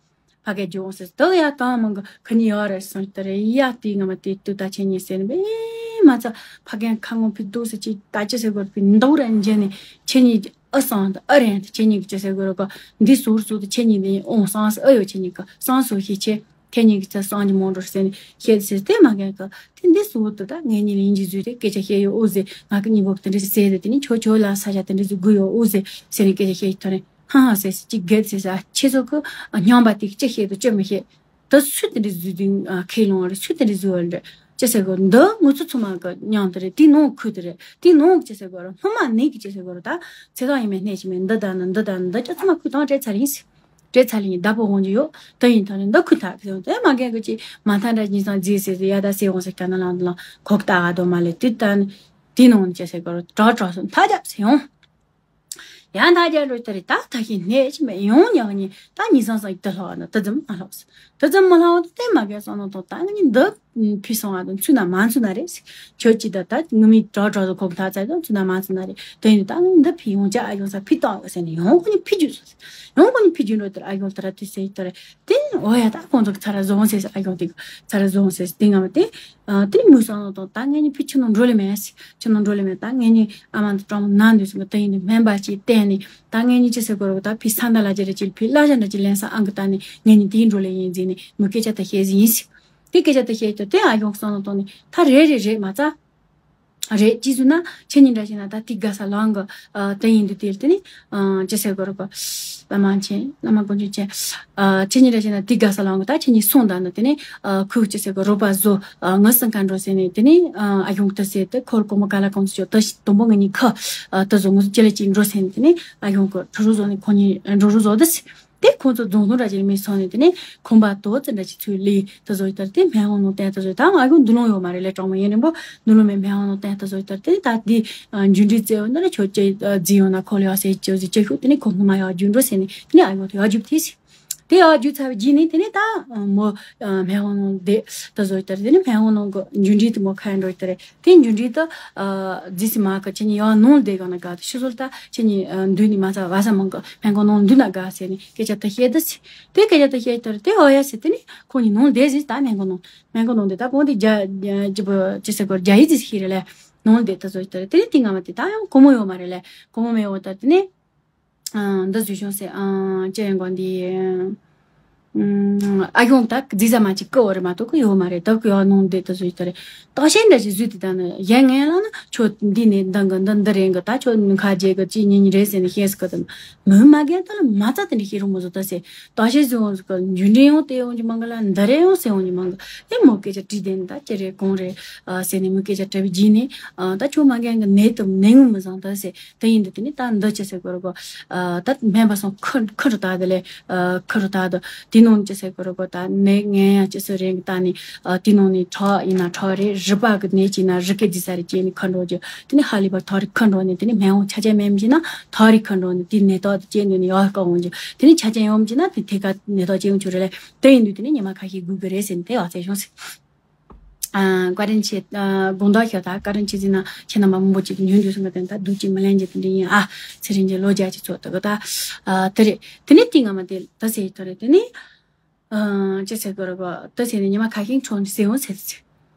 ཕ་གའི་ཇོ་ཟེར་དུ་ཡ་དང་མང་གི་ཁ་ཉིན་ཡོད་རེད་སོང་ལྟར་ཡ་དེའི་ངམ་དེ་དུ་ད་ཁྱེད་གཉིས་ཟེར་ནས་ཨེ་མ་ཚ་ཕ་གའི་ཁ་ངོ་ཕི་དུ་ཟེར་ཅིག་ད་ཅི་ཟེར་དགོས་ཕི་འདུག་ར་འཇལ་ནས་ཁྱེད་གཉིས་ཨ་སང་ཨ་རེད་ཁྱེད་གཉིས་ཀྱི་ཅི་ཟེར་དགོས་ར་ག་འདི་ཟུར་ཟུར་དུ་ཁྱེད་གཉིས་ནས་ཨོང་སང་ཨ་ཡོད་ཁྱེད་གཉིས་ཀ་སང་ཟུར་ཤེས་ཆེ་ཁྱེད་གཉིས་ཀྱི་ཚ་སང་གི་མོང་འགྲོ་ཟེར་ནས་ཁྱེད་ཟེར་དེ་མ་གའི་ཀ་དེ་འདི་ཟུར་དུ་ད་ངེད་གཉིས་ལ་ཡིན་གྱི་ཟུར་དེ་སྐད་ཆ་བཤད་ཡོད་ཨོ་ཟེར་ང་གི་གཉིས་པོ་དེ་འདྲ་ཟེར་དེ་དེ་ནི་ཆོ་ཆོ་ལ་ས་ཆ་དེ་འདྲ་ཟུར་དགོས་ཡོད་ཨོ་ཟེར་ཟེར་ནས་སྐད་ཆ་བཤད་ཡོད་ད་རེད། ཧང་ཧང་ཟེར་ཟེར་གཅིག་རྒྱལ་ཟེར་ཟེར་ཁྱེད་ཚོ་གི་སྙམ་པ་དེ་ཅི་བཤད་དུ་ཅི་མི་བཤད། ད་སུ་དེ་འདྲ་བཟོས་དུས་ཁས་ལོང་བ་རེད། སུ་དེ་འདྲ་བཟོས་བ་རེད། ཅི་ཟེར་གི་འདི་ང་ཚོ་ཚང་མ་གི་མཉམ་དེ་རེད། དེའི་ནང་ཁུལ་དེ་རེད། དེའི་ནང་གི་ཅི་ཟེར་གི་རེད། སྔོན་མ་ནས་གི་ཅི་ཟེར་གི་རེད། ད་ཚེ་ཐང་ཡིན་མིན་སྣེ་ཞིག་མིན་འདི་ད་ནི་འདི་ད་ནི་འདི་ཅི་ཚང་མ་ཁུལ་དང་སྤྲད་ཚར་ཡིན་ཟེར། སྤྲད་ཚར་ཡིན་བདག་པོ་འོང་རྒྱུ་ཡོད། དེ་ཡིན་ད་ནི་འདི་ཁུལ་ཐག་གི་ཡོང་དེ་མ་རྒན་གི་ཅི་མ་མཐའ་འདྲ་ཉིན་སང་རྫིས་ཟེར་ཟེར་ཡ་ད་ཟེར་འོང་ཟེར་ག་ན་ལང་འདི་ལང་ཁོག་ཏག་ག་དོ་མ་ལེ་དེ་ད་ནི་དེའི་ནང་ནས་ཅི་ཟེར་གི་རེད། དྲག་དྲག་སོང་མཐའ་རྒྱབ་ཟེར་ཡོང་། ཡང་མཐའ་རྒྱ་འགྲོ་ལྟ་རེ་ད་ད་ཤི་ནད་ཅི་མེད་ཡོང་ཉག་ཉི་ད་ཉི་སང་སང་ཡི་ད་ལྷག་ན་ད་ཙམ་མ་ལྷག་ཟེར། ད་ཙམ་མ་ལྷག་ད་དེ་མ་གས་སང་ན་དང་ད་ང་ཉི་འདི་ཕི་སང་ང་དང་ཚུད་ན་མ་ཚུད་ན་རེད་ཟེར། ཁྱོད་ཀྱི་ད་ད་ང་མི་དྲག་དྲག་ཏུ་ཁོག་ཐག་ཚ་དང་ཚུད་ན་མ་ཚུད་ན་རེད། དེ་ནི་ད་ང་ཉི་འདི་ཕི་ཡོང་ཅག་ཨ་ཡོང་ས་ཕི་ཏང་ཟེར་ནས་ཡོང་ཁོ་ཉི་ཕི་རྒྱུ་ཟེར། ཡོང་ཁོ་ཉི་ཕི་རྒྱུ་འགྲོ་ལྟར་ཨ་ཡོང་ལྟར་དུ་ཟེར་ལྟར་དེ་ཨོ་ཡ་ད་ཁོང་ཚོ་ཚ་ར་བཟོང་ཟེར་ཨ་ཡོང་དེ་ཚ་ར་བཟོང་ཟེར་དེ་ང་མ་དེ། དེ་མུ་སང་ལོ་དང་ད་ངེད་གཉིས་ཕི་ཆུ་ནང་འགྲོ་ལེ་མེད་ཟེར། ཆུ་ནང་འགྲོ་ལེ་མེད། ད་ངེད་གཉིས་ཨ་མ་འདི་གྲོང་ན་འདུག་ཟེར་གི་དེ་ཡིན་དུས་སྨན་པ་ཅིག་བསྟན་ནས་ད་ངེད་གཉིས་ཅི་ཟེར་དགོས་རེད། ད་ཕི་ས་མཐའ་ལ་ཅི་རེད་ཅིག་ཕི་གླ་ཆ་འདྲ་ཅིག་ལེན་ས་ཨང་གི་ད་ནི་ངེད་གཉིས་དེའི་འགྲོ་ལེ་ཡིན་ཟེར་ནས་མུ་སྐད་ཆ་ད་བཤད་ཟིན་ཡིན་ཟེར། དེ་སྐད་ཆ་ད་བཤད་དུས་དེ་ཨ་ཡོང་སང་ལོ་དང་ནི་ད་རེད་རེད་རེད་མ་ཚ། རེད་ཅི་ཟེར་ན་ཁྱེད་གཉིས་འདྲ་ཞིག་ན་ད་དེ་དགའ་ས་ལང་གི་དེ་ཡིན་དུས་དེར་དེ་ནི་ཅི་ཟེར་དགོས་རེད་པ། བླ་མ་མཁྱེན་བླ་མ་དཀོན་མཆོག་མཁྱེན། ཁྱེད་གཉིས་འདྲ་ཞིག་ན་དེ་དགའ་ས་ལང་གི་ད་ཁྱེད་གཉིས་སོང་ད་ནི་དེ་ནི་ཁོས་ཅི་ཟེར་གི་རོགས་པ་བཟོ། ངི་སང་ཁ་འགྲོ་ཟེར་ནས་དེ་ནི་ཨ་ཡོང་དུ་ཟེར་དེ་ཁོར་སྒོར་མོ་ག་ལ་གང་ཚོད་ཅོ་དུ་དུམ་བུ་ངི་གཉིས་ཁ་དུ་བཟོ་ངི་ཅི་ལ་ཅིག་འགྲོ་ཟེར་ནས་དེ་ནི་ཨ་ཡོང་གི་ཁྲུ་རུ་བཟོ་ནས་ཁོ་གཉིས་འགྲོ་རུ་བཟོ་དུ་ཟེར། དེ་ཁོང་ཚོ་རྫོང་དུ་འདྲ་ཅིག་མི་སོང་ནས་དེ་ནས་ཁོམ་པ་དོ་ཙི་འདྲ་ཅིག་ཚུར་ལས་དུ་བཟོ་ཡི་ལྟར་དེ་སྨན་ཁང་ནང་བསྟན་དུ་བཟོ་ད་ང་ཨ་ཁུ་འདུ་ལོང་ཡོད་མ་རེད་ལས་གྲོགས་མོ་ཡིན་རིང་པོ་འདུ་ལོང་མེད་སྨན་ཁང་ནང་བསྟན་དུ་བཟོ་ཡི་ལྟར་དེ་ད་དེ་འཇུ་འདྲི་རྩེ་འོ་ན་ར་ཁྱོད་ཅི་རྫི་ཡོང་ན་ཁོ་ལ་ཡོད་ཟེར་ཅི་ཟེར་ཅི་ཤུག་དེ་ནས་ཁོ་སྔོན་མ་ཡོད་རྒྱུ་འགྲོ་ཟེར་ནས་དེ་ནས་ཨ་ཡོད་དུ་ཡོད་རྒྱུ་དེ་ཟེར། དེ་ཡར་རྒྱུག་ཚར་བའི་རྗེས་ནས་དེ་ནས་ད་མོ་སྨན་ཁང་ནང་བསྡད་དུ་བཟོ་ཡི་ལྟར་དེ་ནས་སྨན་ཁང་ནང་གི་འཇུ་འདྲི་དུ་མོ་ཁ་ཡ་འགྲོ་ཡི་ལྟར་དེ་འཇུ་འདྲི་དུ་རྫི་སི་མ་གི་ཁྱེད་གཉིས་ཡར་ནང་བསྡད་ག་ན་ག་དུ་ཤི་སོལ་ད་ཁྱེད་གཉིས་འདུས་ནས་མ་ཚ་བ་ས་མང་གི་སྨན་ཁང་ནང་འདུས་ན་དགའ་ཟེར་ནས་སྐད་ཆ་དུ་བཤད་དུ་ཟེར། དེ་སྐད་ཆ་དུ་བཤད་ལྟར་དེ་ཨོ་ཡ་ཟེར་དེ་ནས་ཁོང་གཉིས་ནང་བསྡད་ཟིག་ད་སྨན་ཁང་ནང་སྨན་ཁང་ནང་བསྡད་ད་གོང་དེ་རྒྱ་ཅི་པོ་ཅི་ཟེར་གོ་རྒྱ་ཡིག་ཟིག་ཤེས་རེད་ལས་ནང་བསྡད་དུ་བཟོ་ཡི་ལྟར་དེ་ནས་དེ་སྔ་མ་དེ་ད་ཡང་སྒོར་མོ་ཡོད་མ་རེད་ལས་སྒོར་མོ་མེད་འོ་ལྟར་དེ་ནས། འདི་བཟོས་བྱུང་ཟེར། ཅི་ཡང་གོ་འདི། ཨ་གཞུང་ད་རྫི་ཟ་མ་ཅིག་ཀི་བོ་རེད་མ་གཏོགས་ཀི་ཡོད་མ་རེད། ད་ཀི་ཡོད་ནང་འདི་ད་བཟོས་ད་རེད། ད་ཤེས་འདྲ་ཞིག་བཟོས་ཏེ་ད་ནི་ཡན་ངན་ལ་ན་ཁྱོད་འདི་ནས་འདང་གི་འདི་འདི་རེད་གི། ད་ཁྱོད་ཁ་རྗེ་གི་ཅི་ཉིན་རེད་ཟེར་ནས་ཤེས་སི་གི། ད་མི་མ་རྒན་ད་ལ་མ་རྩ་དེ་འདྲ་ཤེས་རུང་མ་བཟོ་ད་ཟེར། ད་ཤེས་བཟོས་འོང་ཟིག་གི། འཇུ་འདྲེ་ཡོང་དེ་ཡོང་གི་མང་གི་ལ་འདི་རེད་ཡོང་ཟེར་ཡོང་གི་མང་གི། ཨེ་མོ་སྐད་ཆ་དྲིས་དེ་ནི་ད་ཅི་རེད་གང་རེད་ཟེར་ནས་མོ་སྐད་ཆ་དྲི་བའི་རྗེས་ནས། ད་ཁྱོད་མ་རྒན་གི་ནད་དུ་ནད་ངོ་མི་བཟང་ད་ཟེར། དེ་ཡིན་དུས་དེ་ནི་ད་འདི་ཅི་ཟེར་དགོས་རེད་གོ། ད་སྨན་པ་སོང་ཁུ་ཁུ་རུ་ད་དེ་ལས་ཁུ་རུ་ད་དུ་དེ་ནང་ཅི་ཟེར་དགོས་རེད་གོ། ད་ནད་ངན་ཡང་ཅི་ཟེར་རེད་གི། ད་ནི་དེ་ནང་ནས་ཁྲག་ཡིན་ན་ཁྲག་རེད། རུས་པ་གི་ནད་ཅིག་ན་རུས་ཀའི་རྫི་ས་རེད་ཅེས་ནི་ཁུ་འགྲོ་རྒྱུ། དེ་ནི་ཧ་ལས་པ་ཐག་རིང་ཁུ་འགྲོ་ནས་དེ་ནི་སྨན་ཡོང་ཆ་རྐྱེན་མེད་མི་ཅིག་ན་ཐག་རིང་ཁུ་འགྲོ་ནས་དེ་ནད་རྟགས་དེ་ཅེས་ནི་ཡག་ག་འོང་རྒྱུ། དེ་ནི་ཆ་རྐྱེན་ཡོང་མི་ཅིག་ན་དེ་ཐད་ཀ་ནད་རྟགས་ཅེས་ཡོང་ཆོག་རེད་ལས། དེ་ཡིན་དུས་དེ་ནི་ཉི་མ་ཁ་ཤས་སྒུག་གི་རེད་ཟེར་ནས་དེ་ཡག་ཚད་བྱུང་ཟེར། ཨ། བཀའ་དྲིན་ཆེ། ཨ། དགོངས་དག་ཞུ། ད་བཀའ་དྲིན་ཆེ་ཟེར་ན་ཁྱེད་རྣམ་པ་མང་པོ་ཅིག་ཉོན་འདུག་སོང་གི། དེ་ད་སྡུག་ཅིག་མི་ལེན་རྒྱུ་དེ་འདྲ་ཡིན། ཨ། ཚེ་རིང་གི་ལོ་བརྒྱ་ཅིག་ཚོགས་ད་གི་ད། ཨ། དེ་རེད། དེ་ནས་དེ་སྔ་མ་དེ་ད་ཟེར་ཐོ་རེད། དེ་ནས། ཨ། ཅི་ཟེར་དགོས་རེད་གོ། ད་ཟེར་ནས་ཉི་མ་ཁ་ཤས་འཕྲོ་ནས་ཟེར་འོང་ཟེར་ཟེར།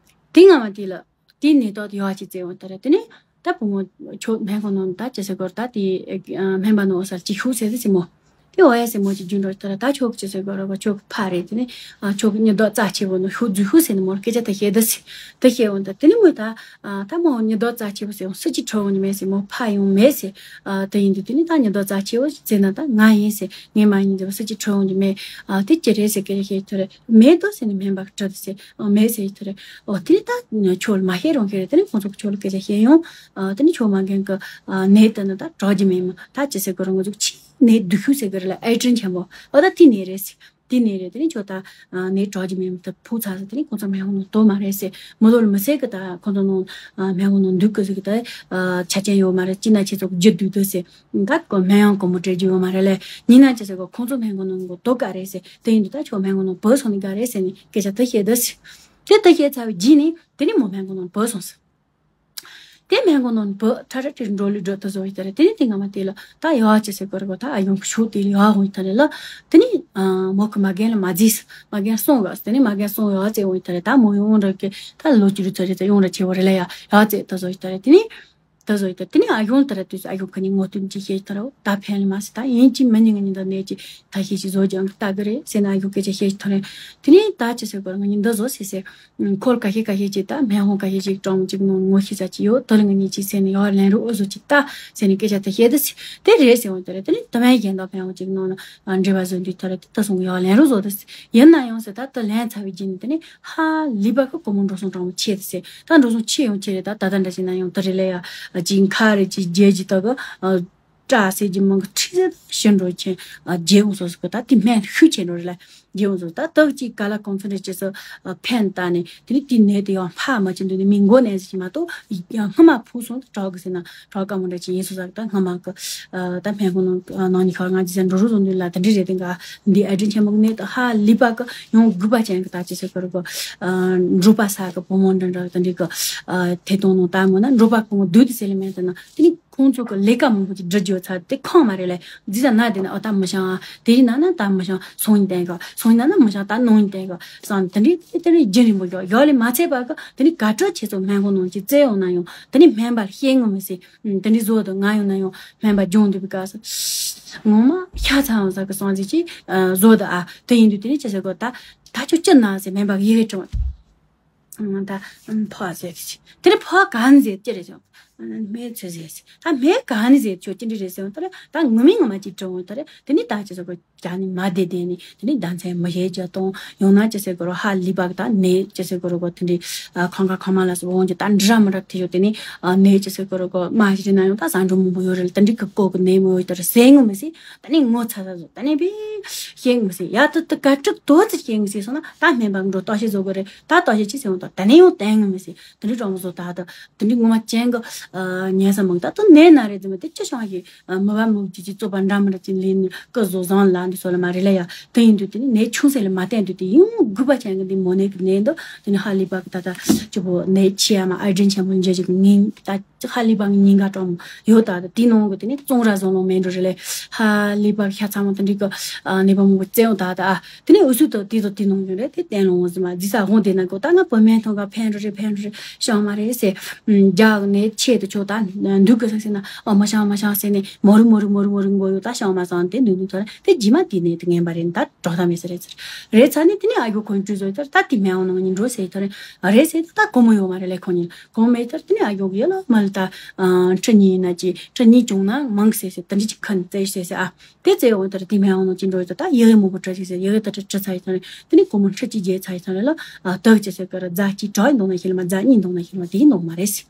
དེ་སྔ་མ་དེ་ལ་དེ་ནས་ད་དེ་ཡག་ཅིག་བཙལ་འོང་ད་རེད། དེ་ནས་ད་བུ་མོ་ཁྱོད་སྨན་ཁང་ནང་ད་ཅི་ཟེར་དགོས་རེད། ད་དེ་སྨན་པ་ནང་འོ་སར་ཅིག་ཤོག་ཟེར་ཟེར་མོ། དེ་འོ་ཡ་ཟེར་མོ་ཅིག་རྒྱུན་འགྲོ་ད་ར། ད་ཁྱོད་ཀྱི་ཅི་ཟེར་དགོས་རེད་གོ། ཁྱོད་ཀྱི་ཕ་རེད། དེ་ནས་ཨ། ཁྱོད་ཀྱི་ཉི་ཟླ་རྩ་ཆེ་བོ་ནི་ཤུགས་རྫུས་ཤུགས་ཟེར་ནི་མོར་སྐད་ཆ་ད་བཤད་ད་ཟེར། ད་བཤད་འོང་ད། དེ་ནས་མོས་ད་ཨ། ད་མོ་ཉི་ཟླ་རྩ་ཆེ་བོ་ཟེར་འོང་སུ་ཅིག་ཁྲིད་འོང་ནི་མེད་ཟེར། མོ་ཕ་ཡོང་མེད་ཟེར། ཨ། དེ་ཡིན་དུས་དེ་ནས་ད་ཉི་ཟླ་རྩ་ཆེ་བོ་ཟེར་ན་ད་ང་ཡིན་ཟེར། ངས་མ་ཡིན་ཟེར་བ་སུ་ཅིག་ཁྲིད་འོང་ནི་མེད། ཨ། དེ་ཅི་རེད་ཟེར་སྐད་ཆ་བཤད་ཐུབ་རེད། མེད་དོ་ཟེར་ནས་སྨན་པ་གིས་དྲིས་ད་ཟེར། ཨ། མེད་ཟེར་ཐུབ་རེད། འོ་དེ་ནས་ད་ཁྱོད་ལ་མ་བཤད་རུང་ཤེས་རེད། དེ་ནས་ཁོང་ཚོ་གིས་ཁྱོད་ལ་སྐད་ཆ་བཤད་ཡོང་། ཨ། དེ་ནས་ཁྱོད་མ་རྒན་གི་ཨ། ནད་དེ་ནི་ད་དྲག་རྒྱུ་མེད་མོ། ད་ཅི་ཟེར་དགོས་རེད། ང་ཚོ་ཕྱིའི་ནད་སྡུག་ཤོས་ཟེར་གི་རེད་ལ། ཨེ་ཌི་རན་ཆེན་པོ། འོ་ད་དེ་ནད་རེད་ཟེར། དེ་ནད་རེད། དེ་ནི་ཁྱོད་ད་ཨ། ནད་དྲག་རྒྱུ་མེད་མོ། ད་ཕོག་ཚར་ཟེར། དེ་ནི་ཁོང་ཚོ་སྨན་ཁང་ནང་དོ་མ་རེད་ཟེར། མི་ལོ་ལ་མི་ཟེར་གི། ད་ཁོང་ཚོ་ནང་ཨ། སྨན་ཁང་ནང་འདུག་གི་ཟེར་གི། ད་ཨ། ཆ་རྐྱེན་ཡོད་མ་རེད། ཅི་ན་ཁྱེད་ཚོ་གི་རྒྱུ་སྡུག་ཏུ་ཟེར། ད་ཁོ་སྨན་ཡང་གོང་མོ་སྤྲད་རྒྱུ་ཡོད་མ་རེད་ལས། ཉིན་ན་ཅི་ཟེར་གོ། ཁོང་ཚོ་སྨན་ཁང་ནང་གི་དོ་ག་རེད་ཟེར། དེ་ཡིན་དུས་ད་ཁྱོད་སྨན་ཁང་ནང་བུད་སོང་ནི་ག་རེད་ཟེར་ནས་སྐད་ཆ་དེ་བཤད་ད་ཟེར། དེ་དེ་བཤད་ཚར་བའི་རྗེས་ནས་དེ་ནས་མོ་སྨན་ཁང་ནང་བུད་སོང་ཟེར། དེ་སྨན་ཁང་ནང་བུད་ཁྲ་ཁྲ་ཁྲིར་འགྲོ་ལུས་འགྲོ་ད་བཟོ་ཡི་ད་རེད། དེ་ནས་དེ་སྔ་མ་དེ་ལ་ད་ཡག་ཅི་ཟེར་དགོས་རེད་གོ། ད་ཨ་ཡོང་གི་ཤོག་དེ་ལ་ཡག་འོང་ཡི་ད་རེད་ལ། དེ་ནས་ཨ། མོ་གི་མ་རྒན་ལ་མ་རྫིས། མ་རྒན་སོང་ག། དེ་ནས་མ་རྒན་སོང་ཡག་ཙེ་འོང་ཡི་ད་རེད། ད་མོ་ཡོང་འདྲ་གི། ད་ལོ་བཅུ་རུ་ཙ་རེ་ཙ་ཡོང་འདྲ་ཆེ་བོ་རེད་ལ། ཡ་ཡག་ཙེ་ད་བཟོ་ཡི་ད་རེད། དེ་ནས་ད་བཟོ་ཡི་ད། དེ་ནས་ཨ་ཡོང་ད་ར་དུས་སུ་ཨ་ཡོང་ཁ་ནས་ངོ་སྟོན་ཅིག་བྱེད་ཡི་ད་ར། ད་ཕན་ལ་མ་སི། ད་ཡིན་གཅིག་མིན་གཉིས་ངའི་ཉི་ཟླ་ནད་ཀྱི་ད་ཤེས་ཤིག་བཟོ་ཀྱང་ལྟ་གི་རེད་ཟེར་ནས་ཨ་ཡོང་སྐད་ཆ་བཤད་ཐོན་རེད། དེ་ནས་ད་ཅི་ཟེར་དགོས་རེད། ང་ཉི་ཟླ་བཟོ་ཟེར་ཟེར། ཁོར་ཁ་ཤས་ཁ་ཤས་ཅིག་ད་སྨན་ཁང་ཁ་ཤས་ཅིག་གྲོང་གཅིག་ནང་ངོ་ཤེས་ས་ཅིག་ཡོད། དེ་ལ་ང་གཉིས་ཅིག་ཟེར་ནས་ཡར་ལེན་རོགས་འོ་བཟོ་ཅིག་ལྟ་ཟེར་ནས་སྐད་ཆ་ད་བཤད་ད་ཟེར། དེ་རེད་ཟེར་འོང་ད་རེད། དེ་ནས་དེ་མིན་གཞན་དག་སྨན་ཁང་ཅིག་ནང་ལ་འབྲེལ་བ་བཟོ་དུས་ད་རེད། དེ་ད་སོང་ཡར་ལེན་རོགས་བཟོ་ད་ཟེར། ཡིན་ན་ཡང་ཟེར། ད་དེ་ལེན་ཚར་བའི་རྗེས་ནས་དེ་ནས་ཧ་ལས་པ་གི་བུ་མོ་འགྲོ་སོང་གྲོང་མོ་ཆེ་ད་ཟེར། ད་འགྲོ་སོང་ཆེ་ཡང་ཆེ་རེད། ད་ད་ལྟ་འདྲ་བྱས་ན་ཡང་དེ་རེད་ལ། ཡ་ཅིག་ཁ་རེད། ཅིག་རྒྱལ་གྱི་ད་གི་ཨ། སྐྲ་ཟེར་གྱི་མང་གི་ཁྲི་ཟེར་ཤི་འགྲོ་ཆེན་ཨ། རྒྱལ་འོང་སོ་སོ་གི། ད་དེ་སྨན་ཤུགས་ཆེ་འགྲོ་རེད་ལ། རྒྱལ་འོང་སོ་སོ། ད་དག་ཅིག་ག་ལ་གོང་ཚོ་འདྲ་བྱས་སོ་ཨ། ཕན་བཏགས་ནས་དེ་ནས་དེ་ནད་དེ་ཡང་ཕ་མ་ཅི་འདུག་ནས་མི་མགོ་ནས་ཟེར་གྱི་མ་གཏོགས། ཡང་སྔ་མ་ཕུག་སོང་དྲག་གི་ཟེར་ན་དྲག་དཀའ་མོ་འདྲ་ཅིག་ཡིན་སོ་ས་གི། ད་སྔ་མ་གི་ཨ། ད་སྨན་ཁང་ནང་ནང་ནས་ཁར་ང་ཅི་ཟེར་འགྲོ་རུ་བཟོ་འདུག་ལ། དེ་འདྲ་རེད། དེ་འགའ་འདི་ཨ་དྲིན་ཆེན་མོ་གི་ནད་ད་ཧ་ལས་པ་གི་ཡང་རྒུད་པ་ཅན་གི་ད་ཅི་ཟེར་གི་རེད་གོ། ཨ། འབྲོག་པ་ས་གི་བུ་མོ་འདྲ་འདྲ་དེ་འདྲ་གི་ཨ། ཐད་གཏོང་ནང་ད་མོ་ན་འབྲོག་པ་གི་མོ་སྡུག་དེ་ཟེར་ལེ་མེད་དེ་ན། དེ་ནི་ཁོང་ཚོ་གི་ལས་ཀ་མང་པོ་ཅིག་སྒྲུབ་རྒྱུ་ཚར་དེ་ཁོམ་མ་རེད་ལ། རྫི་ས་ན་དེ་ན་ཨོ་ད་མི་ཤང་། དེ་རིང་ན་ན་ད་མི་ཤང་སང་ཉིན་བསྟན་གི། སང་ཉིན་ན་ན་མི་ཤང་ད་གནངས་ཉིན་བསྟན་གི་བསམ། དེ་འདྲའི་དེ་འདྲའི་རྒྱུན་རིང་པོ་ཡོད་ཡོད་ལས་མ་ཚད་པ་གི། དེ་ནི་ག་ཁྲོད་ཁྱེད་ཚོ་སྨན་ཁང་ནང་ཅིག་བཙལ་ཡོང་ན་ཡང་དེ་ནི་སྨན་པ་ཤེས་ངོ་མི་སྲིད། དེ་འདྲའི་བཟོ་དུ་ང་ཡོང་ན་ཡང་སྨན་པ་སྦྱོང་འདུག་པའི་སྐབས་སུ་ངོ་མ་ཤ་ཚ་ཡང་ཟ་གི་སང་ཟིག་ཅིག་བཟོ་དུ་ཨ། དེ་ཡིན་དུས་དེ་ནི་ཅི་ཟེར་གོ། ད་ད་ཁྱོད་ཅི་ན་ཟེར་སྨན་པ་གི་ཡི་གེ་དྲངས། ད་ཕོ་ཟེར་གི། དེ་ནི་ཕོ་ག་ནི་ཟེར་ཅི་རེད་ཟེར། སྨན་ཚོད་ཟེར་གི། ད་སྨན་ག་ནི་ཟེར་ཁྱོད་ཅི་འདྲ་རེད་ཟེར། ད་ད་ངོ་མི་ངོ་མ་ཅིག་དྲང་བ་ད་རེད། དེ་ནི་ད་ཅི་ཟེར་གོ། ཇ་ནི་མ་བདེ་བདེ་ནི་དེ་ནི་ཟླ་མཚན་མི་ཤེས་ཅི་གཏོང་ཡོང་ན་ཅི་ཟེར་གོ་རོ། ཧ་ལས་པ་གི་ད་ནད་ཅི་ཟེར་གོ་རོ་གོ། དེ་འདྲའི་ཁང་ཁ་ཁང་མ་ལ་སོགས་འོང་ཅི་ད་འདྲ་མི་འདྲ་དེ་ཡོད། དེ་ནི་ནད་ཅི་ཟེར་གོ་རོ་གོ་མ་ཤི་རི་ན་ཡོང་ད་ཟ་འགྲོ་མང་པོ་ཡོད་རེད། དེ་འདྲའི་གི་ཀོ་གི་ནད་མོ་ཡོད་ད་རེད་ཟེར་ངོ་མི་སྲིད། ད་ནི་ངོ་ཚ་ཚ་བཟོ། ད་ནི་བི་ཤེས་ངོ་མི་སྲིད། ཡ་ད་ད་ག་ཁྲིག་དོ་ཙི་ཤེས་ངོ་སྲིད་སོང་ན་ད་སྨན་པ་འགྲོ་ལྟ་ཞིག་བཟོ་གི་རེད། ད་ལྟ་ཞིག་ཅི་ཟེར་འོང་ད་ད་ནི་ཡང་བསྟན་ངོ་མི་སྲིད། དེ་འདྲའི་གྲོང་བཟོ་ད་ད་དེ་འདྲའི་ངོ་མ་ཅན་གི་ཉལ་ས་མང་ད་ད་ནད་ན་རེད་ཟེར་མ་དེ་ཅི་བྱུང་ཞིག་མི་བ་མུག་ཅི་ཅི་བཙོག་པ་འདྲ་མི་འདྲ་ཅི་ལེན་ནས་ཀི་བཟོ་བཟང་ལ་འདི་སོ་ལ་མ་རེད་ལ། ཡ་དེ་ཡིན་དུས་དེ་ནི་ནད་ཆུང་ཟེར་ལ་མ་བསྟན་དུས་དེ་ཡང་རྒུད་པ་ཅན་གི་འདི་མོ་ནད་གི་ནད་འདི་དེ་ནི་ཧ་ལས་པ་གི་ད་ད་ཅི་བོ་ནད་ཆེ་ཡ་མ་ཨ་དྲིན་ཆེན་པོ་འཇལ་ཅིག་ངིན་ད། ཧ་ལས་པ་ཉེན་ཁ་དྲག་མོ་ཡོད་ད། དེའི་ནང་གི་དེ་ནས་གཙང་ར་བཟོ་ལོང་མེད་འགྲོ་རེད་ལེ། ཧ་ལས་པ་ཤ་ཚ་མོ་དེ་འདྲའི་གི་ཨ་ནད་པ་མང་པོ་བཙལ་ཡོང་ད་ད། ཨ་དེ་ནས་འུ་སུ་དང་དེ་དང་དེ་ནང་ཡོད་རེད། དེ་བསྟན་ལོང་ཟིན་མ་རྫི་ས་དབང་དེ་ན་གོ་ད་ང་བུད་མེད་ཐོང་ག་ཕན་འགྲོ་རེད། ཕན་འགྲོ་རེད། ཤང་མ་རེད་ཟེར། རྒྱག་ནས་ཆེད་དུ་ཆོག་ད་འདུག་གི་ཟེར་ན། ཨ་མ་ཤང་མ་ཤང་ཟེར་ནས་མོ་རུ་མོ་རུ་མོ་རུ་མོ་རུ་མགོ་ཡོད་ད། ཤང་མ་སང་དེ་འདུག་འདུག་ཐོ་རེད། དེ་རྗེས་མ་དེ་ནས་དེ་ངན་པ་རེད། ད་གྲོགས་ཐ་མེད་ཟེར་རེད་ཟེར། རེད་ཚ་ནས་དེ་ནས་ཨ་ཡོ་ཁོང་ཁྲུས་བཟོས་ཚར། ད་དེ་མེད་འོང་ནང་ཉིན་འགྲོ་ཟེར་ཐོ་རེད། རེད་ཟེར། ད་ད་གོ་མོ་ཡོད་མ་རེད་ལེ། ཁོང་ཉིན་གོ་མེད་ཐར་དེ་ནས་ཨ་ཡོ་གི་ཡ་ལ་མ་ལ་ད་ཁྲི་གཉིས་ཡིན་ན་ཅི། ཁྲི་གཉིས་བྱུང་ན་མང་གི་ཟེར་ཟེར། དེ་འདྲ་ཅིག་ཁ་ནས་བཙལ་ཟེར་ཟེར། ཨ་དེ་བཙལ་འོང་ཐར་དེ་མེད་འོང་ནང་ཅི་འགྲོ་ཡོད། ད་ཡི་གེ་མོ་གི་ཁྲི་ཅིག་ཟེར། ཡི་གེ་ད་ཁྲི་ཁྲི་ཚ་ཡི་ཐོ་རེད། དེ་ནས་གོ་མོ་ཁྲི་གཅིག་རྗེས་ཚ་ཡི་ཐོ་རེད་ལ། ཨ་དག་ཅི་ཟེར་གི་ར་རྫ་གཅིག་གྲོགས་ཡིན་འདུག་ན་ཤེས་ལ་མ། རྫ་གཉིས་འདུག་ན་ཤེས་ལ་མ། དེ་ཡིན་འདུག་མ་རེད་ཟེར།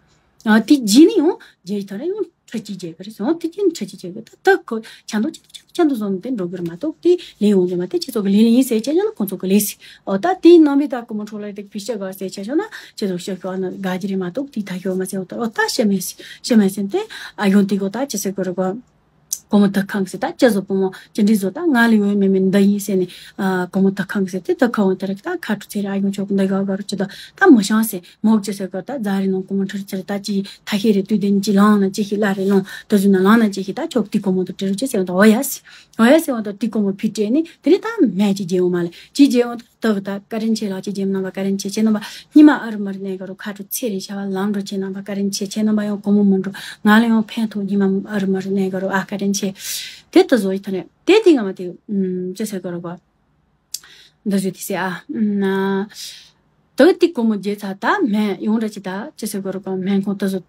ཨ་དེ་རྗེས་ནས་ཡང་རྗེས་ཐོ་རེད། ཡང་ཁྲི་གཅིག་རྗེས་གི་རེད་ཟེར། ཡང་དེ་རྗེས་ཁྲི་གཅིག་རྗེས་གི་ད་ད་ཁོ་ཆ་འདུག་ཅི་ཆ་འདུག་བཟོ་ནས་དེ་འགྲོ་གི་རེད་མ་གཏོགས། དེ་ལས་ཡོང་གི་མ། དེ་ཁྱེད་ཚོ་གི་ལས་ལས་ཡིན་ཟེར་བྱས་ཀྱང་ན་ཁོང་ཚོ་གི་ལས་ཟེར། ཨོ་ད་དེའི་ནང་པའི་ད་ཀུ་མོ་འཕྲོ་ལ་དེ་ཕི་ཤ་ག་ཟེར་བྱས་ཤོག་ན་ཁྱེད་ཚོ་ཤོག་ཤོག་ན་དགའ་གི་རེད་མ་གཏོགས། དེ་ཐ་ཤོག་མ་ཟེར་བ་ད། ཨོ་ད་ཤི་མེད་ཟེར། ཤི་མེད་ཟེར་དེ་ཨ་ཡོང་དེ་གོ་ད་ཅི་ཟེར་གི་རེད་གོ། ཀོ་མོ་ཐུག་ཁང་ཟེར། ད་ཅི་བཟོ་བུ་མོ་ཅི་འདྲི་བཟོ། ད་ང་ལ་ཡོད་མེད་མེད་འདི་ཡིན་ཟེར་ནས། ཨ་ཀོ་མོ་ཐུག་ཁང་ཟེར་དེ་ཐུག་ཁང་འོང་དེ་རེད། ད་ཁ་ཁྲུ་ཚེ་རེ་ཨ་ཡོང་ཆོག་འདི་ག་ག་རུ་ཅི། ད་ད་མོ་ཤང་ཟེར་མོ་ཅི་ཟེར་གི། ད་རྫ་རི་ནང་ཀོ་མོ་ཁྲུ་ཚེ་རེ་ད་ཅི་ཐ་ཤེ་རེ་དུས་དེ་ཅི་ལང་ན་ཅི་ཤི་ལ་རེ་ལོང་དུ་བཟོས་ན་ལང་ན་ཅི་ཤི། ད་ཆོག་དེ་ཀོ་མོ་དུ་དྲི་རུ་ཅི་ཟེར། ད་འོ་ཡ་ཟེར། འོ་ཡ་ཟེར་འོང་ད་དེ་ཀོ་མོ་ཕི་སྤྲད་ནས་དེ་ནས་ད་མེ་ཅི་རྗེ་འོང་མ་ལ་ཅི་རྗེ་འོང་ད། དག་ད་བཀའ་དྲིན་ཆེ་ལགས། ཁྱེད་རྣམ་པ་བཀའ་དྲིན་ཆེ། ཁྱེད་རྣམ་པ་ཉི་མ་ཨ་རུ་མར་གནས་ག་རུ་ཁ་ཁྲུ་ཚེ་རིང་ཤ་བ་ལམ་འགྲོ། ཁྱེད་རྣམ་པ་བཀའ་དྲིན་ཆེ། ཁྱེད་རྣམ་པ་ཡང་གོ་མོ་མི་འགྲོ། ང་ལ་ཡང་ཕན་ཐོགས། ཉི་མ་ཨ་རུ་མར་གནས་ག་རུ་ཨ་བཀའ་དྲིན་ཆེ། དེ་ལྟ་བཟོ་ཡི་ཐ་ནས་དེ་དེ་ང་མ་དེ་ཅི་ཟེར་ག་རུ་ག་འདི་བཟོས་དེ་ཟེར་ཨ། དག་དེ་གོ་མོ་རྗེ་ཚ་ད་སྨན་ཡོང་འདྲ་ཅི་ད་ཅི་ཟེར་ག་རུ་ག་སྨན་ཁོང་ད་བཟོ།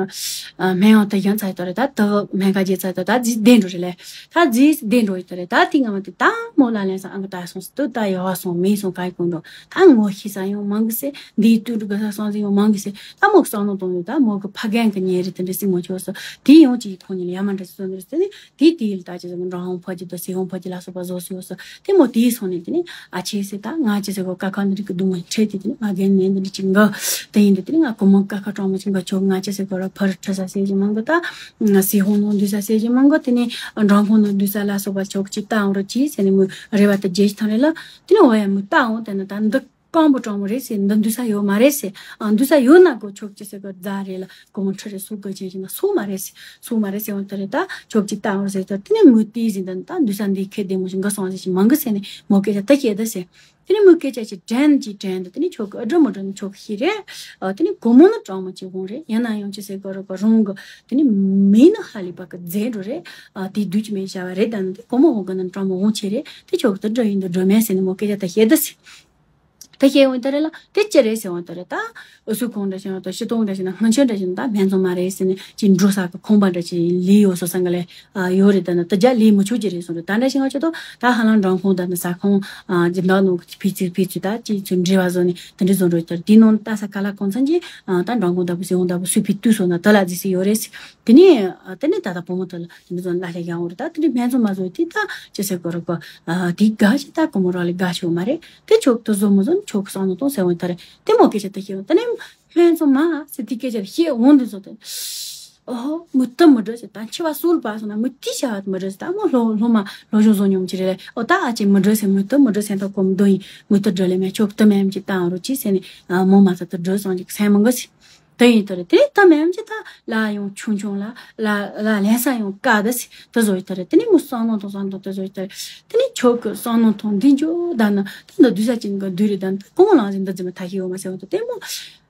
སྨན་ཡང་ད་ཡང་ཚ་ཡི་ཐ་རེ། ད་དག་སྨན་ཁ་རྗེ་ཚ་ད་ད་རྫི་བདེ་འགྲོ་རེ་ལས། ད་རྫིས་བདེ་འགྲོ་ཡི་ཐ་རེ། ད་དེ་ང་མ་དེ་ད་མོ་ལ་ལན་སང་ཨང་གི་ད་སོང་སི་དུ་ད་ཡ་བ་སོང་མེ་སོང་ག་ཡི་གོ་འགྲོ། ད་ངོ་ཤེས་ས་ཡང་མང་གི་སེ། འདིའི་དུས་འགྲོ་གི་ས་སོང་ཟི་ཡང་མང་གི་སེ། ད་མོ་གི་བསམ་བློ་གཏོང་ཡོད། ད་མོ་གི་ཕ་རྒན་གི་ཉེ་རི་དེ་འདྲ་སི་མོ་ཆོག་སོ། དེ་ཡང་ཅིག་ཐོག་ཉིད་ལ་ཡ་མ་འདྲ་སི་སོ་འདྲ་སི་ནི་དེ་དེ་ཡིལ་ད་ཅི་ཟེར་གི་འགྲོ་ཧང་ཕ་ཅི་དང་སི་ཧོང་ཕ་ཅི་ལ་སོགས་པ་བཟོ་སི་ཡོད་སོ། དེ་མོ་དེའི་སོང་ནས་དེ་ནི་ཨ་ཆེ་སེ་ད་ང་ཅི་ཟེར་གོ་ཀ་ཁ་འདི་རིགས་གི་སྡུག་བསྔལ་འཕྲད་དེ་དེ་ནི་ང་རྒན་ནས་འདི་འདྲ་ཅིག་འགའ་དེ་ཡིན་དུ་དེ་ནི་ང་གོ་མོ་ཀ་ཁ་གྲོང་མོ་ཅིག་འགའ་ཆོག་ང་ཅི་ཟེར་གོ་ར་ཕར་ཁྲི་ས་སེ་ཅི་མང་གི་ད། སི་ཧོང་ནང་འདུས་ས་ཟེར་གྱི་མང་གོ། དེ་ནས་འབྲང་ཁུང་ནང་འདུས་ས་ལ་སོགས་པ་ཆོག་ཅིག་ལྟ་འོང་རོགས་གྱིས་ཟེར་ནས་མོས་རེ་བ་དེ་རྒྱས་ཐང་རེད་ལ། དེ་ནས་འོ་ཡ་མོས་ལྟ་འོང་དེ་ན་ད་འདི་རྐང་པོ་གྲང་མོ་རེད་ཟེར། འདི་འདུས་ས་ཡོད་མ་རེད་ཟེར། ཨ་འདུས་ས་ཡོད་ན་གོ་ཆོག་ཅི་ཟེར་གི་རྫ་རེད་ལ་གོ་མོ་ཁྲི་རེད་སུ་གི་ཅན་ཅི་ན་སུ་མ་རེད་ཟེར། སུ་མ་རེད་ཟེར་འོང་དེ་རེད། ད་ཆོག་ཅིག་ལྟ་འོང་ཟེར་ད་དེ་ནས་མོས་དེའི་ཟིན་ད་ད་འདུས་ས་འདི་ཁེ་བདེ་མོ་ཞིག་འགའ་སོང་ཟེར་ཞིག་མང་གི་ཟེར་ནས་མོ་སྐད་ཆ་ད་བཤད་ད་ཟེར། དེ་ནས་མོས་སྐད་ཆ་ཞིག་དྲན་གྱིས་དྲན་དུ་དེ་ནས་ཆོག་གི་ཨ་འགྲོ་མ་འགྲོ་ནི་ཆོག་གི་ཤི་རེད། ཨ་དེ་ནས་གོ་མོ་ནི་གྲང་མོ་ཅིག་འོང་རེད། ཡིན་ན་ཡང་ཅི་ཟེར་གོ་རོ་གོ་རོང་གི་དེ་ནས་མི་ནི་ཧ་ལས་པ་གི་རྫས་འགྲོ་རེད། ཨ་དེ་དུས་ཀྱི་མེད་བྱ་བ་རེད། ད་ནི་དེ་གོ་མོ་འོང་གི་ནི་གྲང་མོ་འོང་ཆེ་རེད། དེ་ཆོག་གི་དེ་འགྲོ་ཡིན་དུ་འགྲོ་མེད་ཟེར་ནས་མོ་སྐད་ཆ་ད་བཤད་ད་ཟེར། ད་བཤད་འོང་ད་རེད་ལ་དེ་ཅི་རེད་ཟེར་འོང་ད་རེད། ད་ཨུ་སུ་ཁོང་འདྲ་ཞིག་ཡང་ད་ཤི་ཏོང་འདྲ་ཞིག་ན་སྔོན་ཆད་འདྲ་ཞིག་ན་ད་སྨན་བཙོང་མ་རེད་ཟེར་ནས་ཅི་འགྲོ་ས་གི་ཁོང་པ་འདྲ་ཞིག་ལས་ཡོད་སོ་སང་གི་ལས། ཨ་ཡོད་རེད། ད་ནི་དེ་རྒྱ་ལས་མི་ཆོག་ཅི་རེད་གསུངས་རེད། ད་འདྲ་ཞིག་ང་ཆོ་ཏོ་ད་ཧ་ལམ་འབྲང་ཁུང་ད་ནི་ས་ཁོང་ཨ་སྦྱིན་བདག་ནང་གི་ཕི་ཚིག་ཕི་ཚིག་ད་ཅི་ཚོ་འབྲེལ་བ་བཟོ་ནས་དེ་འདྲ་བཟོ་འགྲོ་ཡོད། དེ་ནང་ད་ས་ག་ལ་གོང་ཚང་གི་ཨ་ད་འབྲང་ཁུང་ད་བུ་སི་ཧོང་ད་བུ་སུ་ཕི་དུས་སོ་ན་དེ་ལ་རྫི་སི་ཡོད་རེད། དེ་ནས་ཨ་དེ་ནས་ད་ད་བུ་མོ་དེ་ལ་དེ་འདྲ་བཟོ་ན་ལ་ལས་ཡང་འོ་རེད། ད་དེ་འདྲ་སྨན་བཙོང་མ་བཟོ་དེ་ད་ཅི་ཟེར་གོ་རོ་གོ་ཨ་དེ་དགའ་ཞིག་ད་གོ་མོ་རོ་ལས་དགའ་ཞིག་མ་རེད། དེ་ཆོག་དེ་བཟོ་མོ་བཟོ་ནི་ཆོག་གི་སང་ནོ་གཏོང་ཟེར་འོང་ད་རེད། དེ་མོ་སྐད་ཆ་དེ་བཤད་འོང་དེ་ནས། སྨན་བཙོང་མ་ཟེར་དེ་སྐད་ཆ་བཤད་འོང་དུ་བཟོ་དེ། ཨོ་མུ་ཏི་མི་འགྲོ་ཟེར། ད་འཆི་བ་སུལ་པ་སོང་ན་མུ་ཏི་བྱ་བ་མི་འགྲོ་ཟེར། ད་མོ་ལྷོ་ལྷོ་མ་ལྷོ་ཞུང་བཟོ་སྙོམས་ཅི་རེད་ལེ། ཨོ་ད་ཨ་ཅེ་མི་འགྲོ་ཟེར། མུ་ཏི་མི་འགྲོ་ཟེར། ད་གོམ་རྡོ་ཡིན་མུ་ཏི་འགྲོ་ལེ་མེ་ཆོག་ཏི་མེམ་ཅི་ད་འོང་རོ་ཅི་ཟེར་ནས་མོ་མ་ས་ཏི་འགྲོ་སོང་ཅིག་སེམས་མི་དགའ་ཟེར། དེ་ཡིན་དོ་རེད། དེ་ཏི་མེམ་ཅི་ད་ལ་ཡོང་ཆུང་ཆུང་ལ་ལ་ལ་ལན་ས་ཡོང་དཀའ་ད་ཟེར། དེ་བཟོ་ཡི་དོ་རེད། དེ་ནས་མོ་སང་ནོ་དང་སང་ནོ་དེ་བཟོ་ཡི་དོ་རེད། དེ་ནས་ཆོག་གི་སང་ནོ་ཐོང་འདི་འཇོ་ད་ནི་དེ་འདི་དུས་ས་ཅིག་གི་དུས་རེད། ད་ནི་ད་གོང་ལང་ཟེར་འདི་ཙི་མ་ཐ་ཤི་ཡོད་མ་ཟེར་བ་དེ་དེ་མོ།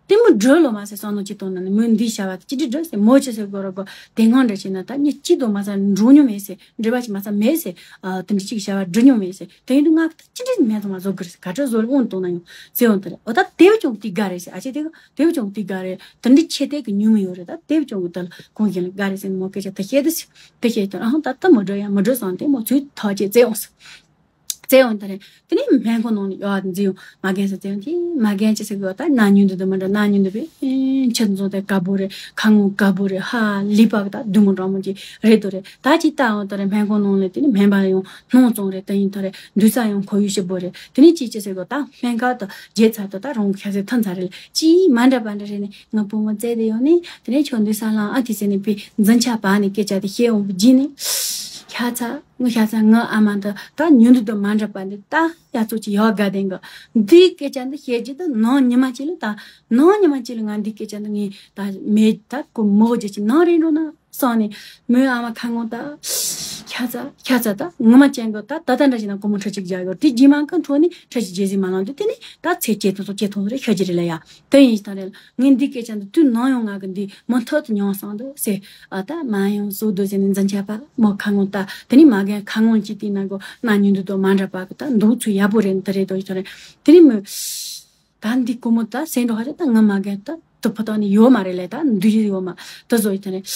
དེ་མོ་འགྲོ་ལོ་མ་ཟེར་བསམ་བློ་ཅི་གཏོང་ན་ནི་མོས་འདི་བྱ་བ་དེ་ཅི་འདྲི་འགྲོ་ཟེར། མོ་ཅི་ཟེར་དགོས་ར་གོ་དེ་སྔོན་འདྲ་བྱས་ན་ད་ཉི་གཅིག་དང་མ་ཟ་འགྲོ་མྱོང་མེད་ཟེར། འབྲེལ་བ་ཅི་མ་ཟ་མེད་ཟེར། ཨ་དེ་འདྲི་ཅིག་བྱ་བ་འགྲོ་མྱོང་མེད་ཟེར། དེ་ཡིན་དུས་ང་ད་ཅི་འདྲི་སྨན་བཙོང་མ་བཟོ་དགོས་ཟེར། ག་ཚོད་བཟོ་ལ་དབང་གཏོང་ན་ཡང་ཟེར་འོང་དེ་རེད། འོ་ད་དེ་བ་ཅུང་དེ་དགའ་རེད་ཟེར། ཨ་ཅེ་དེ་དེ་བ་ཅུང་དེ་དགའ་རེད། དེ་འདྲི་ཆེ་དེ་གི་ཉུང་མི་ཡོད་རེད། ད་དེ་བ་ཅུང་གི་ད་ལ་གོང་གཞན་ལ་དགའ་རེད་ཟེར་ནས་མོ་སྐད་ཆ་ད་བཤད་དེ་ཟེར། དེ་བཤད་དེ་ཨ་ཧང་ད་ད་མ་འགྲོ་ཡ་མ་འགྲོ་བསམ་དེ་མོ་ཚུར་ཐག་བཅད་བཙལ་འོང་ཟེར། བཙལ་འོང་ད་རེད། དེ་ནས་སྨན་ཁང་ནང་ནས་ཡོད་འཛིན་ཡོང་མ་རྒན་ཟེར་བཙལ་འོང་དེ་མ་རྒན་ཅི་ཟེར་གི་ཡོད་ད་ན་ཉུང་འདུག་དུ་མ་འདྲ་ན་ཉུང་འདུག་པས་ཆུ་འཛོང་དེ་དཀར་པོ་རེད། ཁ་ངོ་དཀར་པོ་རེད། ཧ་ལས་པ་གི་ད་བདུད་མོ་འདྲ་མོ་ཅིག་རེད་དོ་རེད། ད་ཅི་ལྟ་འོང་ད་རེད། སྨན་ཁང་ནང་ནས་དེ་ནས་སྨན་པ་ཡང་སྣང་བཙོང་རེད། དེ་ཡིན་ད་རེད། འདུས་ས་ཡང་ཁོར་ཡུག་ཞིབ་པོ་རེད། དེ་ནས་ཅི་ཅི་ཟེར་གི་ད་སྨན་ཁང་དུ་རྗེས་ཚར་དུ་ད་རང་ཁ་ཟེར་ཐོན་ཚར་རེད། ཅི་མ་འདྲ་པ་འདྲ་རེད་ནས་ང་བུ་མོ་བཙལ་དེ་ཡོང་ནས་དེ་ནས་ཁྱོད་འདུས་ས་ལང་ཨ་དེ་ཟེར་ནས་པའི་འཛིན་ཆ་བ་ནས་སྐད་ཆ་དེ་བཤད་འོང་བུ་རྗེས་ནས། ཤ་ཚ་ངི་ཤ་ཚ་ངི་ཨ་མ་འདི་ད་ཉིན་དུ་དུ་མ་འདྲ་པ་འདི་ད་ཡ་ཚོ་ཅི་ཡོད་དགའ་ལྡན་གི། འདིའི་སྐད་ཆ་འདི་བཤད་རྒྱུ་ད་ནང་ཉི་མ་ཅིག་ལ་ད་ནང་ཉི་མ་ཅིག་ལ་ང་འདིའི་སྐད་ཆ་འདི་ངས་ད་མེད་ད་ཀོ་མོ་རྒྱུ་ཅིག་ནང་རེད་འགྲོ་ན་སང་ནས་མོའི་ཨ་མ་ཁ་ངོ་ད་ཤ་ཚ་ཤ་ཚ་ད་ངི་མ་ཅན་གི་ད་ད་ད་འདྲ་ཞིག་ན་ཀོ་མོ་ཁྲི་གཅིག་རྒྱག་ཡོད་དེ་རྗེས་མ་ཀ་འཕྲོ་ནས་ཁྲི་གཅིག་རྗེས་ཟིན་མ་ལང་དུས་དེ་ནས་ད་ཚེ་སྐྱེ་ཐོག་ཚོ་སྐྱེ་ཐོག་རེ་ཤ་རྒྱུ་རེད་ལ་ཡ་དེ་ཡིན་ཞིག་ད་རེད། ངས་འདི་སྐད་ཆ་འདི་དུས་ནམ་ཡང་ང་གི་འདི་མུ་མཐུད་དུ་མྱོང་སོང་འདུག་ཟེར། ཨ་ད་མ་ཡང་སོ་འདུག་ཟེར་ནས་འཛིན་ཆ་པ་མོ་ཁ་ངོ་ལྟ། དེ་ནས་མ་རྒན་ཁ་ངོ་གཅིག་དེ་ན་གོ་ན་ཉིན་དུ་དོ་མ་འདྲ་པ་གི་ད་འདུག་ཚུལ་ཡག་པོ་རེད་འདི་རེད་དོ་ཡིན་ཐོ་རེད། དེ་ནས་མོ་ད་འདི་ཀོ་མོ་ད་སེང་འགྲོ་ཧ་རེད། ད་ང་མ་རྒན་ད་དུ་ཕོ་ཐོག་ནས་ཡོད་མ་རེད་ལས་ད་འདུག་ཡོད་མ་དུ་བཟོ་ཡིན་ཐོ་རེད།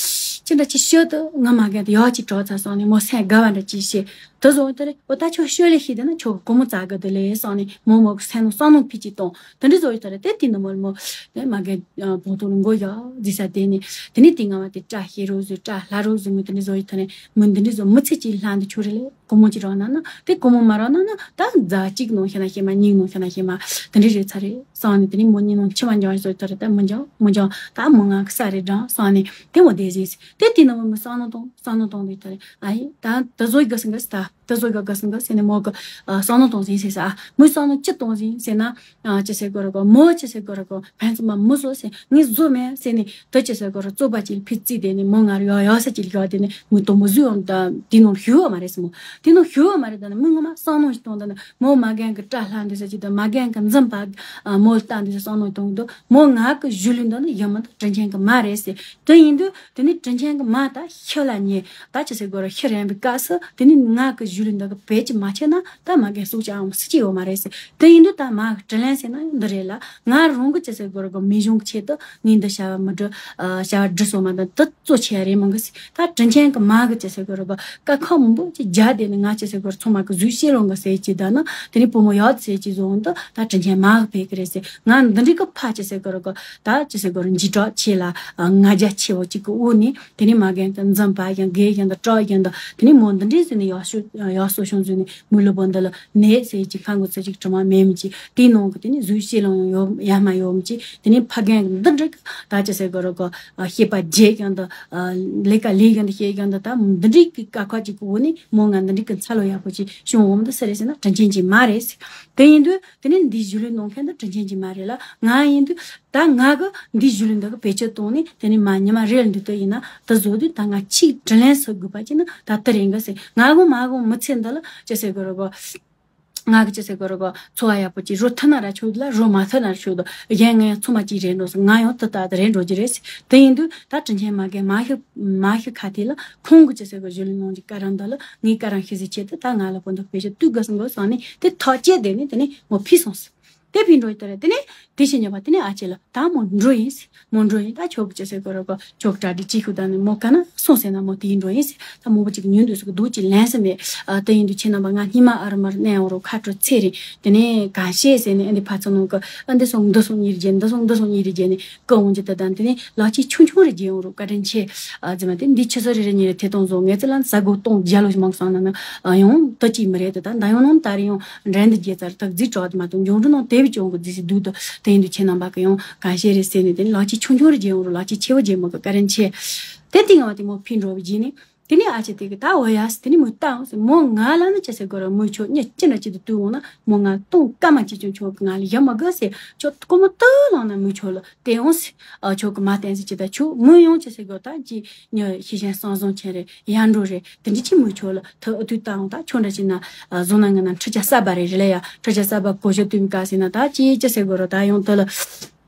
ཅི་འདྲ་ཅི་ཤོད་དུ་ང་མ་རྒན་ད་ཡག་ཅིག་གྲོགས་ཚ་སོང་ནས་མོ་སེང་དགའ་བ་འདྲ་ཅི་ཤེས། དེ་བཟོ་དེ་རེད། འོ་ད་ཁྱོད་ཤོད་ལས་ཤེས་དེ་ན་ཁྱོད་ཀྱི་སྒོར་མོ་བཙལ་གི་དེ་ལས་སོང་ནས་མོ་མོ་གི་སེམས་ནང་བསམ་བློ་ཕི་ཅིག་གཏོང་དེ་འདྲ་བཟོ་ཡི་དེ་རེད། དེ་དེ་ནི་མོ་མོ་དེ་མ་རྒན་བོང་ཐུག་ལ་མགོ་ཡག་རྫི་ས་དེ་ནི་དེ་ནི་དེ་ང་བ་དེ་སྐྲ་ཤེས་རོ་བཟོས་སྐྲ་ལྷ་རོ་བཟོས་མོ་དེ་འདྲ་བཟོ་ཡི་དེ་རེད། མོ་འདི་འདྲ་བཟོ་མི་ཚེ་གཅིག་ལྷ་འདི་ཁྱོད་རེད་ལས་སྒོར་མོ་གཅིག་རག་ན་ན་དེ་སྒོར་མོ་མ་རག་ན་ན་ད་རྫ་གཅིག་ནང་ཤེ་ན་ཤེ་མ་གཉིས་ནང་ཤེ་ན་ཤེ་མ་དེ་འདྲ་རེད་ཚ་རེད་སོང་ནས་དེ་ནི་མོ་གཉིས་ནང་མཆི་མ་འཇང་བཟོ་ཡི་དེ་རེད། ད་མི་འཇང་མི་འཇང་ད་མོ་ང་གི་ས་རེད་འགྲང་སོང་ནས་དེ་མོ་དེ་བཟས་དེ་དེ་ནི་མོ་མོ་བསམ་བློ་གཏོང་བསམ་བློ་གཏོང་དེ་དེ་རེད། ཨ་ཡེ་ད་དེ་བཟོ་ཡི་ག་སེང་ག་ས་ད། དེ་བཟོ་ག་ག་སང་ག་ཟེར་ནས་མོ་གི་ཨ་བསམ་བློ་གཏོང་ཟིན་ཟེར་ས། ཨ་མོས་བསམ་བློ་ཅི་གཏོང་ཟིན་ཟེར་ན། ཨ་ཅི་ཟེར་གོ་ར་གོ་མོ་ཅི་ཟེར་གོ་ར་གོ་ཕན་ཚུན་མ་མོ་བཟོ་ཟེར་ངས་བཟོ་མེད་ཟེར་ནས་དེ་ཅི་ཟེར་གོ་ར་བཙོག་པ་ཅིག་ཕི་རྩིས་དེ་ནས་མོ་ང་ར་ཡོ་ཡོ་ས་ཅིག་ཡོ་དེ་ནས་མོ་དོ་མོ་བཟོས་ཡོང་ད་དེ་ནང་ཞུ་བ་མ་རེད་ཟེར་མོ། དེ་ནང་ཞུ་བ་མ་རེད་ད་ནི་མོ་ངོ་མ་བསམ་བློ་ཞིག་གཏོང་ད་ནི་མོ་མ་རྒན་གི་སྐྲ་ལྷ་འདི་ཟེར་ཅིག་ད་མ་རྒན་གི་འཛིན་པ་མོ་ལྟ་འདི་ཟེར་བསམ་བློ་གཏོང་གི་འདུག་མོ་ང་གི་གཞུ་ལུས་འདི་ནི་ཡང་མི་འདུག་དྲིན་ཆེན་གི་མ་རེད་ཟེར། དེ་ཡིན་དུས་དེ་ནི་དྲིན་ཆེན་གི་མ་ད་ཤི་ལ་ཉེ། ད་ཅི་ཟེར་དགོས་ར་ཤི་རན་པའི་སྐབས་སུ་དེ་ནི་ང་གི་གཞུག་ལུས་འདི་གི་བེད་ཀྱི་མ་ཆད་ན་ད་མ་རྒན་སྲོག་ཅིག་ཨང་སྲིད་ཀྱི་ཡོད་མ་རེད་ཟེར། དེ་ཡིན་དུས་ད་མ་གི་དྲིན་ལན་ཟེར་ན་ཡང་འདི་རེད་ལ། ང་རང་གི་ཅི་ཟེར་དགོས་ར་གི་མི་གཞུང་གི་ཆེད་དུ་ངས་འདི་བྱ་བ་མི་འགྲུབ་བྱ་བ་འགྲུབ་སོང་མ་ད་འདི་གཙོ་ཆེ་ཡ་རེད་མང་གི་ཟེར། ད་དྲིན་ཆེན་གི་མ་གི་ཅི་ཟེར་དགོས་ར་གི་དཀའ་ཁག་མང་པོ་ཅི་རྒྱ་དེ་ནི་ང་ཅི་ཟེར་དགོས་ར་ཚང་མ་གི་གཟུགས་ཤེས་ལོང་གི་ཟེར་ཅི་ད་ན་དེ་ནི་བུ་མོ་ཡག་ཟེར་ཅི་བཟོ་འོང་དུ་ད་དྲིན་ཆེན་མ་གི་ཕེ་གི་རེད་ཟེར། ང་འདི་འདྲི་གི་ཕ་ཅི་ཟེར་དགོས་ར་གི་ད་ཅི་ཟེར་དགོས་ར་འཇིགས་སྐྲག་ཆེ་ལ་ང་རྒྱལ་ཆེ་བོ་གཅིག་གི་འོག་ནས། དེ་ནས་མ་རྒན་གྱི་འཛིན་པ་ཡང་རྒས་ཡང་དང་སྐྲག་ཡང་དང་དེ་ནས་མོ་འདི་འདྲའི་ཟེར་ནས་ཡག་ཤོས་ཡག་སོ་ཤོང་ཟེར་ནས་མོའི་ལུས་པོ་འདི་ལ་ནད་ཟེར་གྱི་ཁ་མགོ་ཚ་གཅིག་དྲི་མ་མེད་མི་གཅིག་དེའི་ནང་གི་དེ་ནས་གཟུགས་ཤེས་ལོང་ཡང་ཡོད་ཡ་མ་ཡོད་མི་གཅིག་དེ་ནས་ཕ་རྒན་གྱི་འདི་འདྲ་གི་ད་ཅི་ཟེར་དགོས་ར་གོ་ཤེས་པ་རྒྱས་ཡང་དང་ལས་ཀ་ལས་ཡང་དང་ཤེས་ཡང་དང་ད་འདི་འདྲའི་གི་དཀའ་ཁག་ཅིག་གི་འོག་ནས་མོ་ང་འདི་འདྲའི་གི་འཚར་ལོ་ཡག་པོ་ཅིག་བྱུང་འོང་འདི་སུ་རེད་ཟེར་ན་དྲིན་ཆེན་གྱི་མ་རེད་ཟེར། དེ་ཡིན་དུས་དེ་ནས་འདིའི་གཞུག་ལུས་གནང་མཁན་འདི་དྲིན་ཆེན་གྱི་མ་རེད་ལ་ང་ཡིན་དུས། ད་ང་གི་འདིའི་གཞུག་ལུས་འདི་གི་བེད་སྤྱོད་བཏང་ནས་དེ་ནས་མ་ཉི་མ་རེ་ལ་འདི་ལྟ་ཡིན་ན་ད་བཟོ་དུས་ད་ང་གཅིག་དྲིན་ལན་གཟོ་དགོས་པ་ཅི་ན་ད་དེ་རེད་འགའ་ཟེར། ང་གོ་མ་གོ་མི་ཚེ་འདི་ལ་ཅི་ཟེར་དགོས་ར་གོ་ང་གི་ཅི་ཟེར་དགོས་ར་གོ་འཚོ་བ་ཡག་པོ་ཅིག་རོ་ཐུབ་ན་ར་ཆོག་ལ་རོ་མ་ཐུབ་ན་ར་ཆོག་ད་གཞན་ང་ཡང་ཚོ་མ་ཅིག་རེད་འགྲོ་ཟེར། ང་ཡང་དེ་ལྟ་དེ་རེད་འགྲོ་རྒྱུ་རེད་ཟེར། དེ་ཡིན་དུས་ད་དྲིན་ཆེན་མ་རྒན་མ་ཤི་མ་ཤི་ཁ་དེ་ལ་ཁོང་གི་ཅི་ཟེར་དགོས་གཞུག་ལུས་གནང་གི་བཀའ་རང་འདི་ལ་ངའི་བཀའ་རང་ཤི་ཟེར་ཆེད་དུ་ད་ང་ལ་བུ་འདི་བེད་སྤྱོད་བཏུས་དགོས་སམ་དགོས་སོང་ནས་དེ་ཐག་བཅད་དེ་ནས་དེ་ནས་མོ་ཕི་སོང་ཟེར། དེ་ཕི་འགྲོ་ཡི་དེ་རེད། དེ་ནས་དེ་ཕྱི་ཉོ་བ་དེ་ནས་ཨ་ཅེ་ལ་ད་མོ་འགྲོ་ཡིན་ཟེར། མོ་འགྲོ་ཡིན་ད་ཁྱོད་ཀྱི་ཅི་ཟེར་དགོས་ར་གོ་ཁྱོད་ཀྱི་གྲ་སྒྲིག་ཅི་ཤུགས་ད་ནི་མོ་ག་ན་སོང་ཟེར་ན་མོ་དེ་ཡིན་འགྲོ་ཡིན་ཟེར། ད་མོ་བུ་ཅིག་ཉོན་དུས་སུ་གི་སྡུག་ཅིག་ལན་ཟེར་མེད། ཨ་དེ་ཡིན་དུས་ཁྱེད་རྣམ་པ་ང་སྙིང་མ་ཨ་རུ་མར་གནས་འོང་རུ་ཁ་དྲོ་ཚེ་རིང་དེ་ནས་ག་ཤེད་ཟེར་ནས་ཨ་འདི་ཕ་ཚོ་ནང་གི་ཨ་འདི་སོང་འདི་སོང་གཉིས་རེ་བརྒྱབ་འདི་སོང་འདི་སོང་གཉིས་རེ་བརྒྱབ་ནས་ཀི་འོང་ཅི་ད་ད་དེ་ནས་ལག་ཆས་ཆུང་ཆུང་རེ་བརྒྱབ་འོང་རུ་བཀའ་དྲིན་ཆེ། ཨ་ཙི་མ་དེ་འདི་ཆུ་ཚོད་རེ་རེ་ཉིན་རེ་ཐེ་གཏོང་བཟོ་ངེད་ཚོ་ལ་ཟ་སྒོ་སྟོང་བརྒྱ་ལོ་ཞིག་མང་སོང་ན་ནི་ཡང་དུ་ཅིག་མི་རེད་དེ་ད་ད་ཡང་ནང་ད་རེ་ཡང་འགྲན་དུ་རྒྱལ་ཚར་ཐག་རྫི་གྲོགས་དུ་མ་དང་འབྱུང་འགྲོ་ནང་དེ་བས་ཀྱང་གི་རྫི་སི་སྡུག་ཏུ་དེ་ཡིན་དུ་ཁྱེད་རྣམ་པ་གི་ཡང་གང་བཤད་རེད་ཟེར་ནས་དེ་ནི་ལག་ཆས་ཆུང་ཆུང་རེ་རྒྱལ་ཡོང་རུ་ལག་ཆས་ཆེ་བོ་རྒྱལ་མོ་གི་བཀའ་དྲིན་ཆེ། དེ་སྟེང་བ་དེ་མོ་ཕི་འགྲོ་བའི་རྗེས་ནས་དེ་ནས་ཨ་ཅེ་དེ་གི་ད་འོ་ཡ་སི་དེ་ནི་མོ་ལྟའང་སི་མོ་ང་ལ་ནི་ཅི་ཟེར་དགོས་ར་མོ་ཁྱོད་གཉིད་ཅི་འདྲ་ཅི་དུ་དུས་འོང་ན་མོ་ང་གཏོང་ཀ་མ་ཅི་ཅུང་ཁྱོད་གི་ང་ལ་ཡ་མ་དགོས་སི་ཁྱོད་ཀོ་མོ་ཏི་ལང་ན་མོ་ཁྱོད་ལ་དེ་འོང་སི་ཨ་ཁྱོད་གི་མ་བསྟན་སི་ཅི་ད་ཁྱོད་མོ་ཡོང་ཅི་ཟེར་དགོས་ད་ཅི་ཉི་ཤེས་བཞིན་སང་བཟང་ཆེན་རེད། ཡར་འགྲོ་རེད། དེ་འདྲ་ཅི་མོ་ཁྱོད་ལ་ཐུ་ཨུ་ཐུ་བཏང་ད་ཁྱོད་འདྲ་ཅི་ན་བཟུང་ན་ང་ན་འཕྲུལ་ཆ་གསར་པ་རེད་རེད་ལ་ཡ། འཕྲུལ་ཆ་གསར་པ་གོ་ཤོ་བཏུས་མི་དཀའ་ཟེར་ན་ད་ཅི་ཅི་ཟེར་དགོས་ར་ད་ཡོང་དུ་ལ་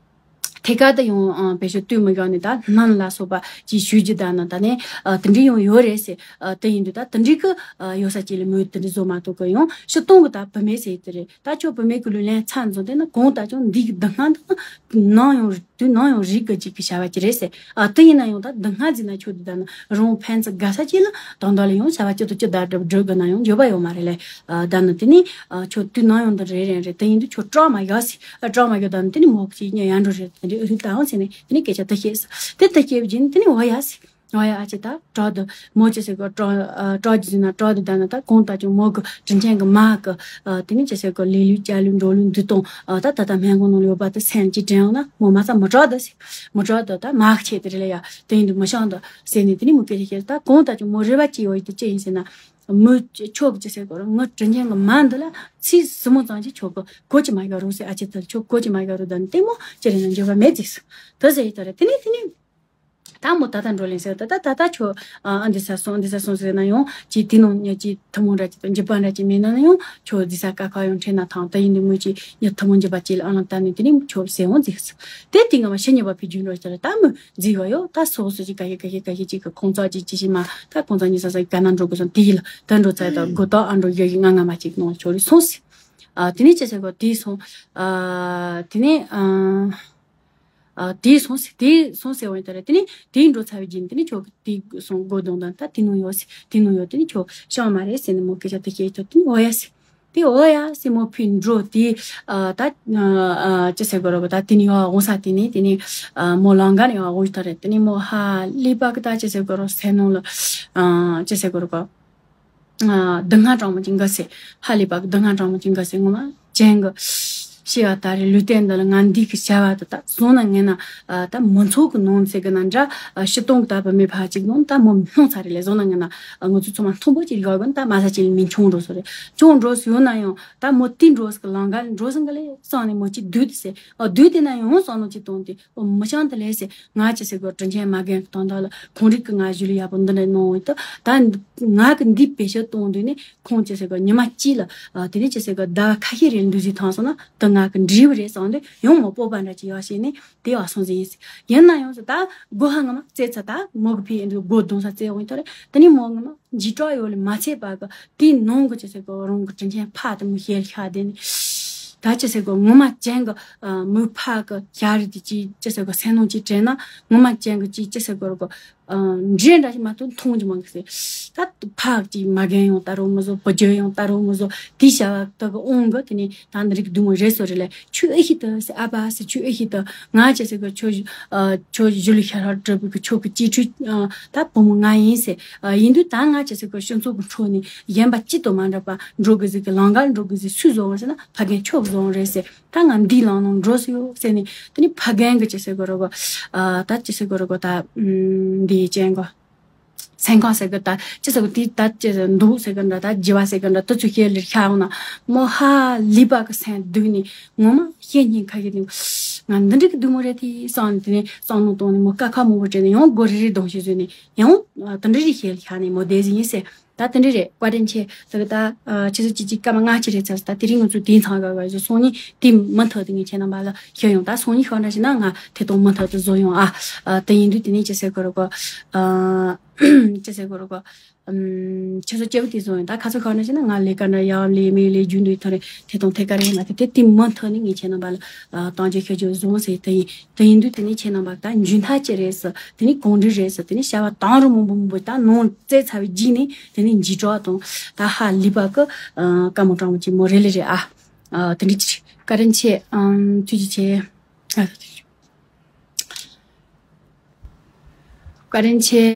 ཐད་ཀར་དུ་ཡོང་བེད་སྤྱོད་བཏུས་མི་དགའ་ནི་ད་སྣང་ལ་སོགས་པ་ཅི་ཞུ་རྒྱུ་ད་ན་ད་ནི་དེ་འདྲ་ཡོང་ཡོད་རེད་ཟེར། དེ་ཡིན་དུས་ད་དེ་འདྲ་གི་ཡོད་ས་ཅི་ལ་མོས་དེ་འདྲ་བཟོ་མ་ཐུབ་གི་ཡོང་ཤི་གཏོང་གི་ད་བུ་མེད་ཟེར་དེ་རེད། ད་ཁྱོད་བུ་མེད་གི་ལུས་ལན་ཚ་འཛོམས་དེ་ན་གོང་ད་ཅུང་འདི་གི་སྡུག་བསྔལ་འདི་ནང་ཡོང་དུས་ནང་ཡང་རིག་གི་ཅིག་གི་བྱ་བ་ཅི་རེད་ཟེར། ཨ་དེ་ཡིན་ན་ཡང་ད་སྡུག་བསྔལ་ཟིན་ན་ཁྱོད་དེ་ད་ནི་རང་ཕན་ཚུན་དགའ་ས་ཅི་ལ་དང་དོ་ལ་ཡང་བྱ་བ་ཅི་དང་ཅི་ད་སྒྲུབ་སྒྲུབ་དགོས་ན་ཡང་འགྱོད་པ་ཡོད་མ་རེད་ལས། ཨ་ད་ནི་དེ་ནི་ཨ་ཁྱོད་དུས་ནང་ཡང་འདི་རེད་རེད་རེད། དེ་ཡིན་དུས་ཁྱོད་སྐྲག་མ་ཡོད་ཟེར། ཨ་སྐྲག་མ་ཡོད་ད་ནི་དེ་ནི་མོ་གཅིག་ཉིད་ཡར་འགྲོ་རེད། དེ་འདྲའི་ཨུ་ཐུག་ད་ཡང་ཟེར་ནས་དེ་ནི་སྐད་ཆ་ད་བཤད་ཟེར། དེ་ད་བཤད་པའི་རྗེས་ནི་དེ་ནི་འོ་ཡ་ཟེར། ཨོ་ཡ། ཨ་ཅེ་ད་དྲག་ཏུ་མོ་ཅི་ཟེར་གོ། དྲག་ཨ་དྲག་ཅི་ཟེར་ན་དྲག་ཏུ་བསྡད་ན། ད་གང་ལྟར་ཀྱང་མོ་གི་དྲིན་ཆེན་གི་མ་གི་ཨ་དེ་ནི་ཅི་ཟེར་གོ། ལས་ལུས་སྐྱ་ལུས་འགྲོ་ལུས་འདི་དང་ཨ་ད་ད་ལྟ་སྨན་ཁང་ནང་ལ་ཡོད་པ་དེ་སེམས་ཀྱི་དྲན་ཡོང་ན། མོ་མ་ས་མི་དྲག་ཏུ་ཟེར། མི་དྲག་ཏུ་ད་མ་གི་ཆེད་དེ་རེད་ལ་ཡ། དེ་ཡིན་དུས་མི་ཤང་དུ་ཟེར་ནས། དེ་ནི་མོ་སྐད་ཆ་བཤད། ད་གང་ལྟར་ཀྱང་མོ་རེ་བ་ཅི་ཡོད་ཡིན་དུ་ཅི་ཡིན་ཟེར་ན། མོ་ཁྱོད་ཀྱི་ཅི་ཟེར་གོ་ར། ངའི་དྲིན་ཆེན་གི་མ་འདི་ལ་ཚིག་ཟུར་མོ་ཙམ་ཅིག་ཁྱོད་ཀྱི་གོ་ཅི་མ་ཡོད་རུང་ཟེར། ཨ་ཅེ་ད་ཁྱོད་གོ་ཅི་མ་ཡོད་རུང་། ད་ནི་ལྟད་མོ་ཅི་རེད་ན་འགྱོད་པ་མེད་ཟིག་ཟེར། དེ་ཟེར་ཡི་ད་རེད། དེ་ནི་དེ་ནི། ད་མོ་ད་ལྟ་འགྲོ་ལེན་ཟེར། ད་ད་ད་ཁྱོད་ཨ་འདི་ས་སོང་འདི་ས་སོང་ཟེར་ན་ཡང་ཅི། དེ་ནང་ཉ་ཅི་ཐུན་མོང་འདྲ་ཅི་དང་འཇིགས་པ་འདྲ་ཅི་མེད་ན་ཡང་ཁྱོད་འདི་ས་ཀ་ཁ་ཡང་ཁྲིད་ན་ཐང་། ད་ཡིན་དུས་མོ་ཅི་ཉ་ཐུན་མོང་འཇིགས་པ་ཅི་ལ་ཨ་ལ་ད་ནི་དེ་ནི་ཁྱོད་ཟེར་འོང་ཟིག་ཟེར། དེ་དེ་ང་མ་ཤི་ཉེས་པ་ཕི་རྒྱུད་འགྲོ་ཟེར། ད་མོ་འཛིག་ག་ཡོད། ད་སོ་སོ་ཅི་ག་ཡི་ག་ཡི་ག་ཡི་ཅི་གི་ཁོང་ཚོ་ཅི་ཅི་ཞིག་མ། ད་ཁོང་ཚོ་ཉི་ས་ས་ག་ན་འགྲོ་གི་སོང་། དེ་ཡི་ལ་ད་འགྲོ་ཚ་ད་དགོ་ད་ཨ་འགྲོ་ཡ་ཡི་ང་ང་མ་ཅིག་ནང་ཁྱོད་རི་སོང་ཟིག་ཨ་དེ་ནི་ཅི་ཟེར་གོ། དེ་སོང་། ཨ་དེ་ནི་ཨ། ཨ་དེ་སོང་ཟེར། དེ་སོང་ཟེར་བ་ཡིན་ད་རེད། དེ་ནི་དེ་འགྲོ་ཚར་བའི་རྗེས་ནི་དེ་ནི་ཁྱོད་དེ་སོང་སྒོ་རྡུང་དང་། ད་དེ་ནང་ཡོད་ཟེར། དེ་ནང་ཡོད། དེ་ནི་ཁྱོད་ཤང་མ་རེད་ཟེར་ནས་མོ་སྐད་ཆ་དེ་བཤད་ཐུབ། དེ་ནི་འོ་ཡ་ཟེར། དེ་འོ་ཡ་ཟེར། མོ་ཕི་འགྲོ་དེ་ཨ་ད་ཨ་ཅི་ཟེར་གོ་རོ་བ། ད་དེ་ནི་ཡོ་འོང་ས་དེ་ནི་དེ་ནི་ཨ་མོ་ལང་ག་ནི་ཡོ་འོང་ད་རེད། དེ་ནི་མོ་ཧ་ལས་པ་གི་ད་ཅི་ཟེར་གོ་རོ། སེམས་ནང་ལ་ཨ་ཅི་ཟེར་གོ་རོ་བ། ཨ་སྡུག་བསྔལ་གྲང་མོ་ཅིག་འགའ་ཟེར། ཧ་ལས་པ་གི་སྡུག་བསྔལ་གྲང་མོ་ཅིག་འགའ་ཟེར། ངོ་མ་ཅན་གི་ཤི་བ་ད་རེ་ལུས་རྟེན་འདི་ལ་ང་འདི་གི་བྱ་བ་དེ་ད་བཟུང་ན་ངན་ན་ཨ་ད་མི་ཚོགས་གི་ནང་ཟེར་གི་ན་འདྲ། ཨ་ཕྱི་སྟོང་གི་ད་བུད་མེད་ཕ་ཅིག་ནང་ད་མོ་སྣང་ཚར་རེ་ལས་བཟུང་ན་ངན་ན། ཨ་ང་ཚོ་ཚང་མ་མཐོང་པོ་ཅིག་ལ་གོ་གི་ན། ད་མ་ས་ཅིག་ལ་མི་ཆུང་འགྲོ་སོ་རེད། ཆུང་འགྲོ་སོ་ཡོད་ན་ཡང་ད་མོ་དེ་འགྲོ་སོ་གི་ལང་ག་འགྲོ་སོ་གི་ལས་སང་ནས་མོ་ཅིག་སྡུད་དེ་ཟེར། ཨ་སྡུད་དེ་ན་ཡང་སང་ནོ་ཅིག་གཏོང་དེ། ཨོ་མི་ཤང་དེ་ལས་ཟེར། ང་ཅི་ཟེར་གོ། དྲིན་ཆེན་མ་རྒན་གི་དོན་དག་ལ་ཁོང་རིགས་ཀྱི་ང་ཞུ་ལ་ཡག་པོ་འདི་འདྲ་གནང་འོང་། ད་ད་ང་གི་འདི་བེད་སྤྱོད་གཏོང་དུས་ནི་ཁོང་ཅི་ཟེར་གོ། ཉི་མ་གཅིག་ལ་ཨ་དེ་ནི་ཅི་ཟེར་གོ། ཟླ་བ་ཁ་ཤས་རེ་འདུག་ཟིག་ཐང་སོང་ན་ད་ང་གི་འགྲིག་པ་རེད་བསམ་དུས་ཡང་མོ་སྤོབས་པ་འདྲ་ཅིག་ཡོད་བྱས་ནས་དེ་བ་སོང་ཟིག་ཡིན་ཟེར། ཡིན་ན་ཡང་ཟེར། ད་སྒོ་ཧ་ང་མ་བཙལ་ཚ། ད་མོ་གི་ཕི་ཡིན་དུས་སྒོ་རྡུང་ས་བཙལ་འོང་། ད་རེད་དེ་ནི་མོ་ང་མ་འཇིགས་སྐྲག་ཡོད་ལ་མ་ཚད་པ་གི་དེའི་ནང་གི་ཅི་ཟེར་གོ། རང་གི་དྲིན་ཆེན་ཕ་དེ་མོ་ཞལ་ཤ་དེ་ནི་ད་ཅི་ཟེར་གོ། ངོ་མ་ཅན་གི་ཨ་མོའི་ཕ་གི་ཞལ་རས་དེ་ཅི་ཅི་ཟེར་གོ། སེམས་ནང་ཅི་དྲན་ན་ངོ་མ་ཅན་གི་ཅི་ཅི་ཟེར་གོ་ར་གོ། ཨ་འདྲེ་འདྲ་ཞིག་མ་གཏོགས་མཐོང་རྒྱུ་མང་གི་ཟེར། ད་ཕ་གི་ཅི་མ་རྒན་ཡང་ད་རུང་མི་བཟོ། བུ་རྒྱུད་ཡང་ད་རུང་མི་བཟོ། དེའི་བྱ་བ་དག་གི་དབང་གི་དེ་ནི་ད་འདི་རིགས་སྡུག་མོ་རེད་སོ་རེད་ལ། ཁྱོད་ཨེ་ཤེས་དུ་ཟེར། ཨ་ཕ་ཟེར། ཁྱོད་ཨེ་ཤེས་དུ། ང་ཅི་ཟེར་གི་ཁྱོད་ཨ་ཁྱོད་ཞུ་ལུ་ཤ་ཧྲ་གྲུབ་གི་ཁྱོད་གི་གཅེས་ཕྲུག་ཨ་ད་བུ་མོ་ང་ཡིན་ཟེར། ཨ་ཡིན་དུས་ད་ང་ཅི་ཟེར་གི་སྤྱི་ཚོགས་གི་ཁྲོད་ནས་གཞན་པ་གཅིག་དང་མ་འདྲ་བ་འགྲོ་གི་ཟིག་གི་ལང་ཀར་འགྲོ་གི་ཟིག་སུས་བཟོ་བ་ཟེར་ན་ཕ་རྒན་ཁྱོད་བཟོ་བ་རེད་ཟེར། ད་ང་འདིའི་ལང་ནང་འགྲོ་སུ་ཡོད་ཟེར་ནས། དེ་ནི་ཕ་རྒན་གི་ཅི་ཟེར་གི་རོ་གོ། ཨ་ད་ཅི་ཟེར་གི་རོ་གོ། ད་འདི་ཅན་གོ། སེམས་ཁམས་ཟེར་གི་ད་ཅི་ཟེར་གི། དེ་ད་ཅི་ཟེར། འདུག་ཟེར་གི་འདྲ། ད་བགྱི་བ་ཟེར་གི་འདྲ། དེ་ཚོ་ཤེས་ལེར་ཤ་འོང་ན་མོ་ཧ་ལས་པ་གི་སེམས་སྡུག་ནས་ངོ་མ་ཤེས་ཉིན་ཁ་ཤས་ནས་ང་འདི་འདྲ་གི་སྡུག་མོ་རེད་དེ་བསམ་ནས། དེ་ནས་བསམ་མནོ་བཏང་ནས་མོ་ཀ་ཁ་མང་པོ་དྲན་ནས་ཡང་སྒོ་རེ་རེ་རྡུང་ཞིག་བཟོས་ནས་ཡང་དེ་འདྲ་རེ་ཤེས་ལེར་ཤ་ནས་མོ་བསྡད་ཟིན་ཡིན་ཟེར། ད་དེ་འདྲ་རེད། བཀའ་དྲིན་ཆེ། ད་གི་ད་ཨ་ཆུ་ཚོད་གཅིག་གཅིག་སྐར་མ་ལྔ་གཅིག་རེད་ཚར། ད་དེ་རིང་ང་ཚོ་དེའི་ཚང་ག་ག་ཡོད་སོང་ནི་དེ་མུ་མཐུད་དེ་ངས་ཁྱེད་རྣམ་པ་ལ་ཤོད་ཡོང་། ད་སང་ཉིན་ཤོད་འདྲ་ཞིག་ན་ང་ཐད་གཏོང་མུ་མཐུད་དུ་བཟོ་ཡོང་ཨ། ཨ་དེ་ཡིན་དུས་དེ་ནས་ཅི་ཟེར་གི་རེད་གོ། ཨ་ཅི་ཟེར་གི་རེད་གོ། ཨམ་ཆུ་ཚོད་བཅུ་དེ་བཟོ་ཡོང་། ད་ཁ་ཚོད་ཤོད་འདྲ་ཞིག་ན་ང་ལས་ཀ་འདྲ་ཡག་ལས་མེད་ལས་རྒྱུ་འདུག་ཐོ་རེ་ཐད་གཏོང་ཐད་ཀ་རེད་མ་ཐད་དེ་དེ་མུ་མཐུད་ནས་ངས་ཁྱེད་རྣམ་པ་ལ་ཨ་གཏམ་རྒྱུད་ཤོད་རྒྱུ་བཟོ་ཟེར། དེ་ཡིན། དེ་ཡིན་དུས་དེ་ནས་ཁྱེད་རྣམ་པ་ད་མཇུག་མཐའ་ཅི་རེད་ཟེར། དེ་ནས་གང་འདྲ་རེད་ཟེར། དེ་ནས་བྱ་བ་དང་རུ་མང་པོ་མང་པོ་ད་ནང་བཙལ་ཚར་བའི་རྗེས་ནས་དེ་ནས་འཇིགས་སྐྲག་དང་ད་ཧ་ལས་པ་གི་ཨ་དཀའ་མོ་སྤྲང་མོ་ཅིག་མོ་རེད་ལེ་རེད་ཨ། ཨ་དེ་འདྲ་ཅིག་བཀའ་དྲིན་ཆེ། ཨམ་ཐུགས་རྗེ་ཆེ། ཨ་བཀའ་དྲིན་ཆེ།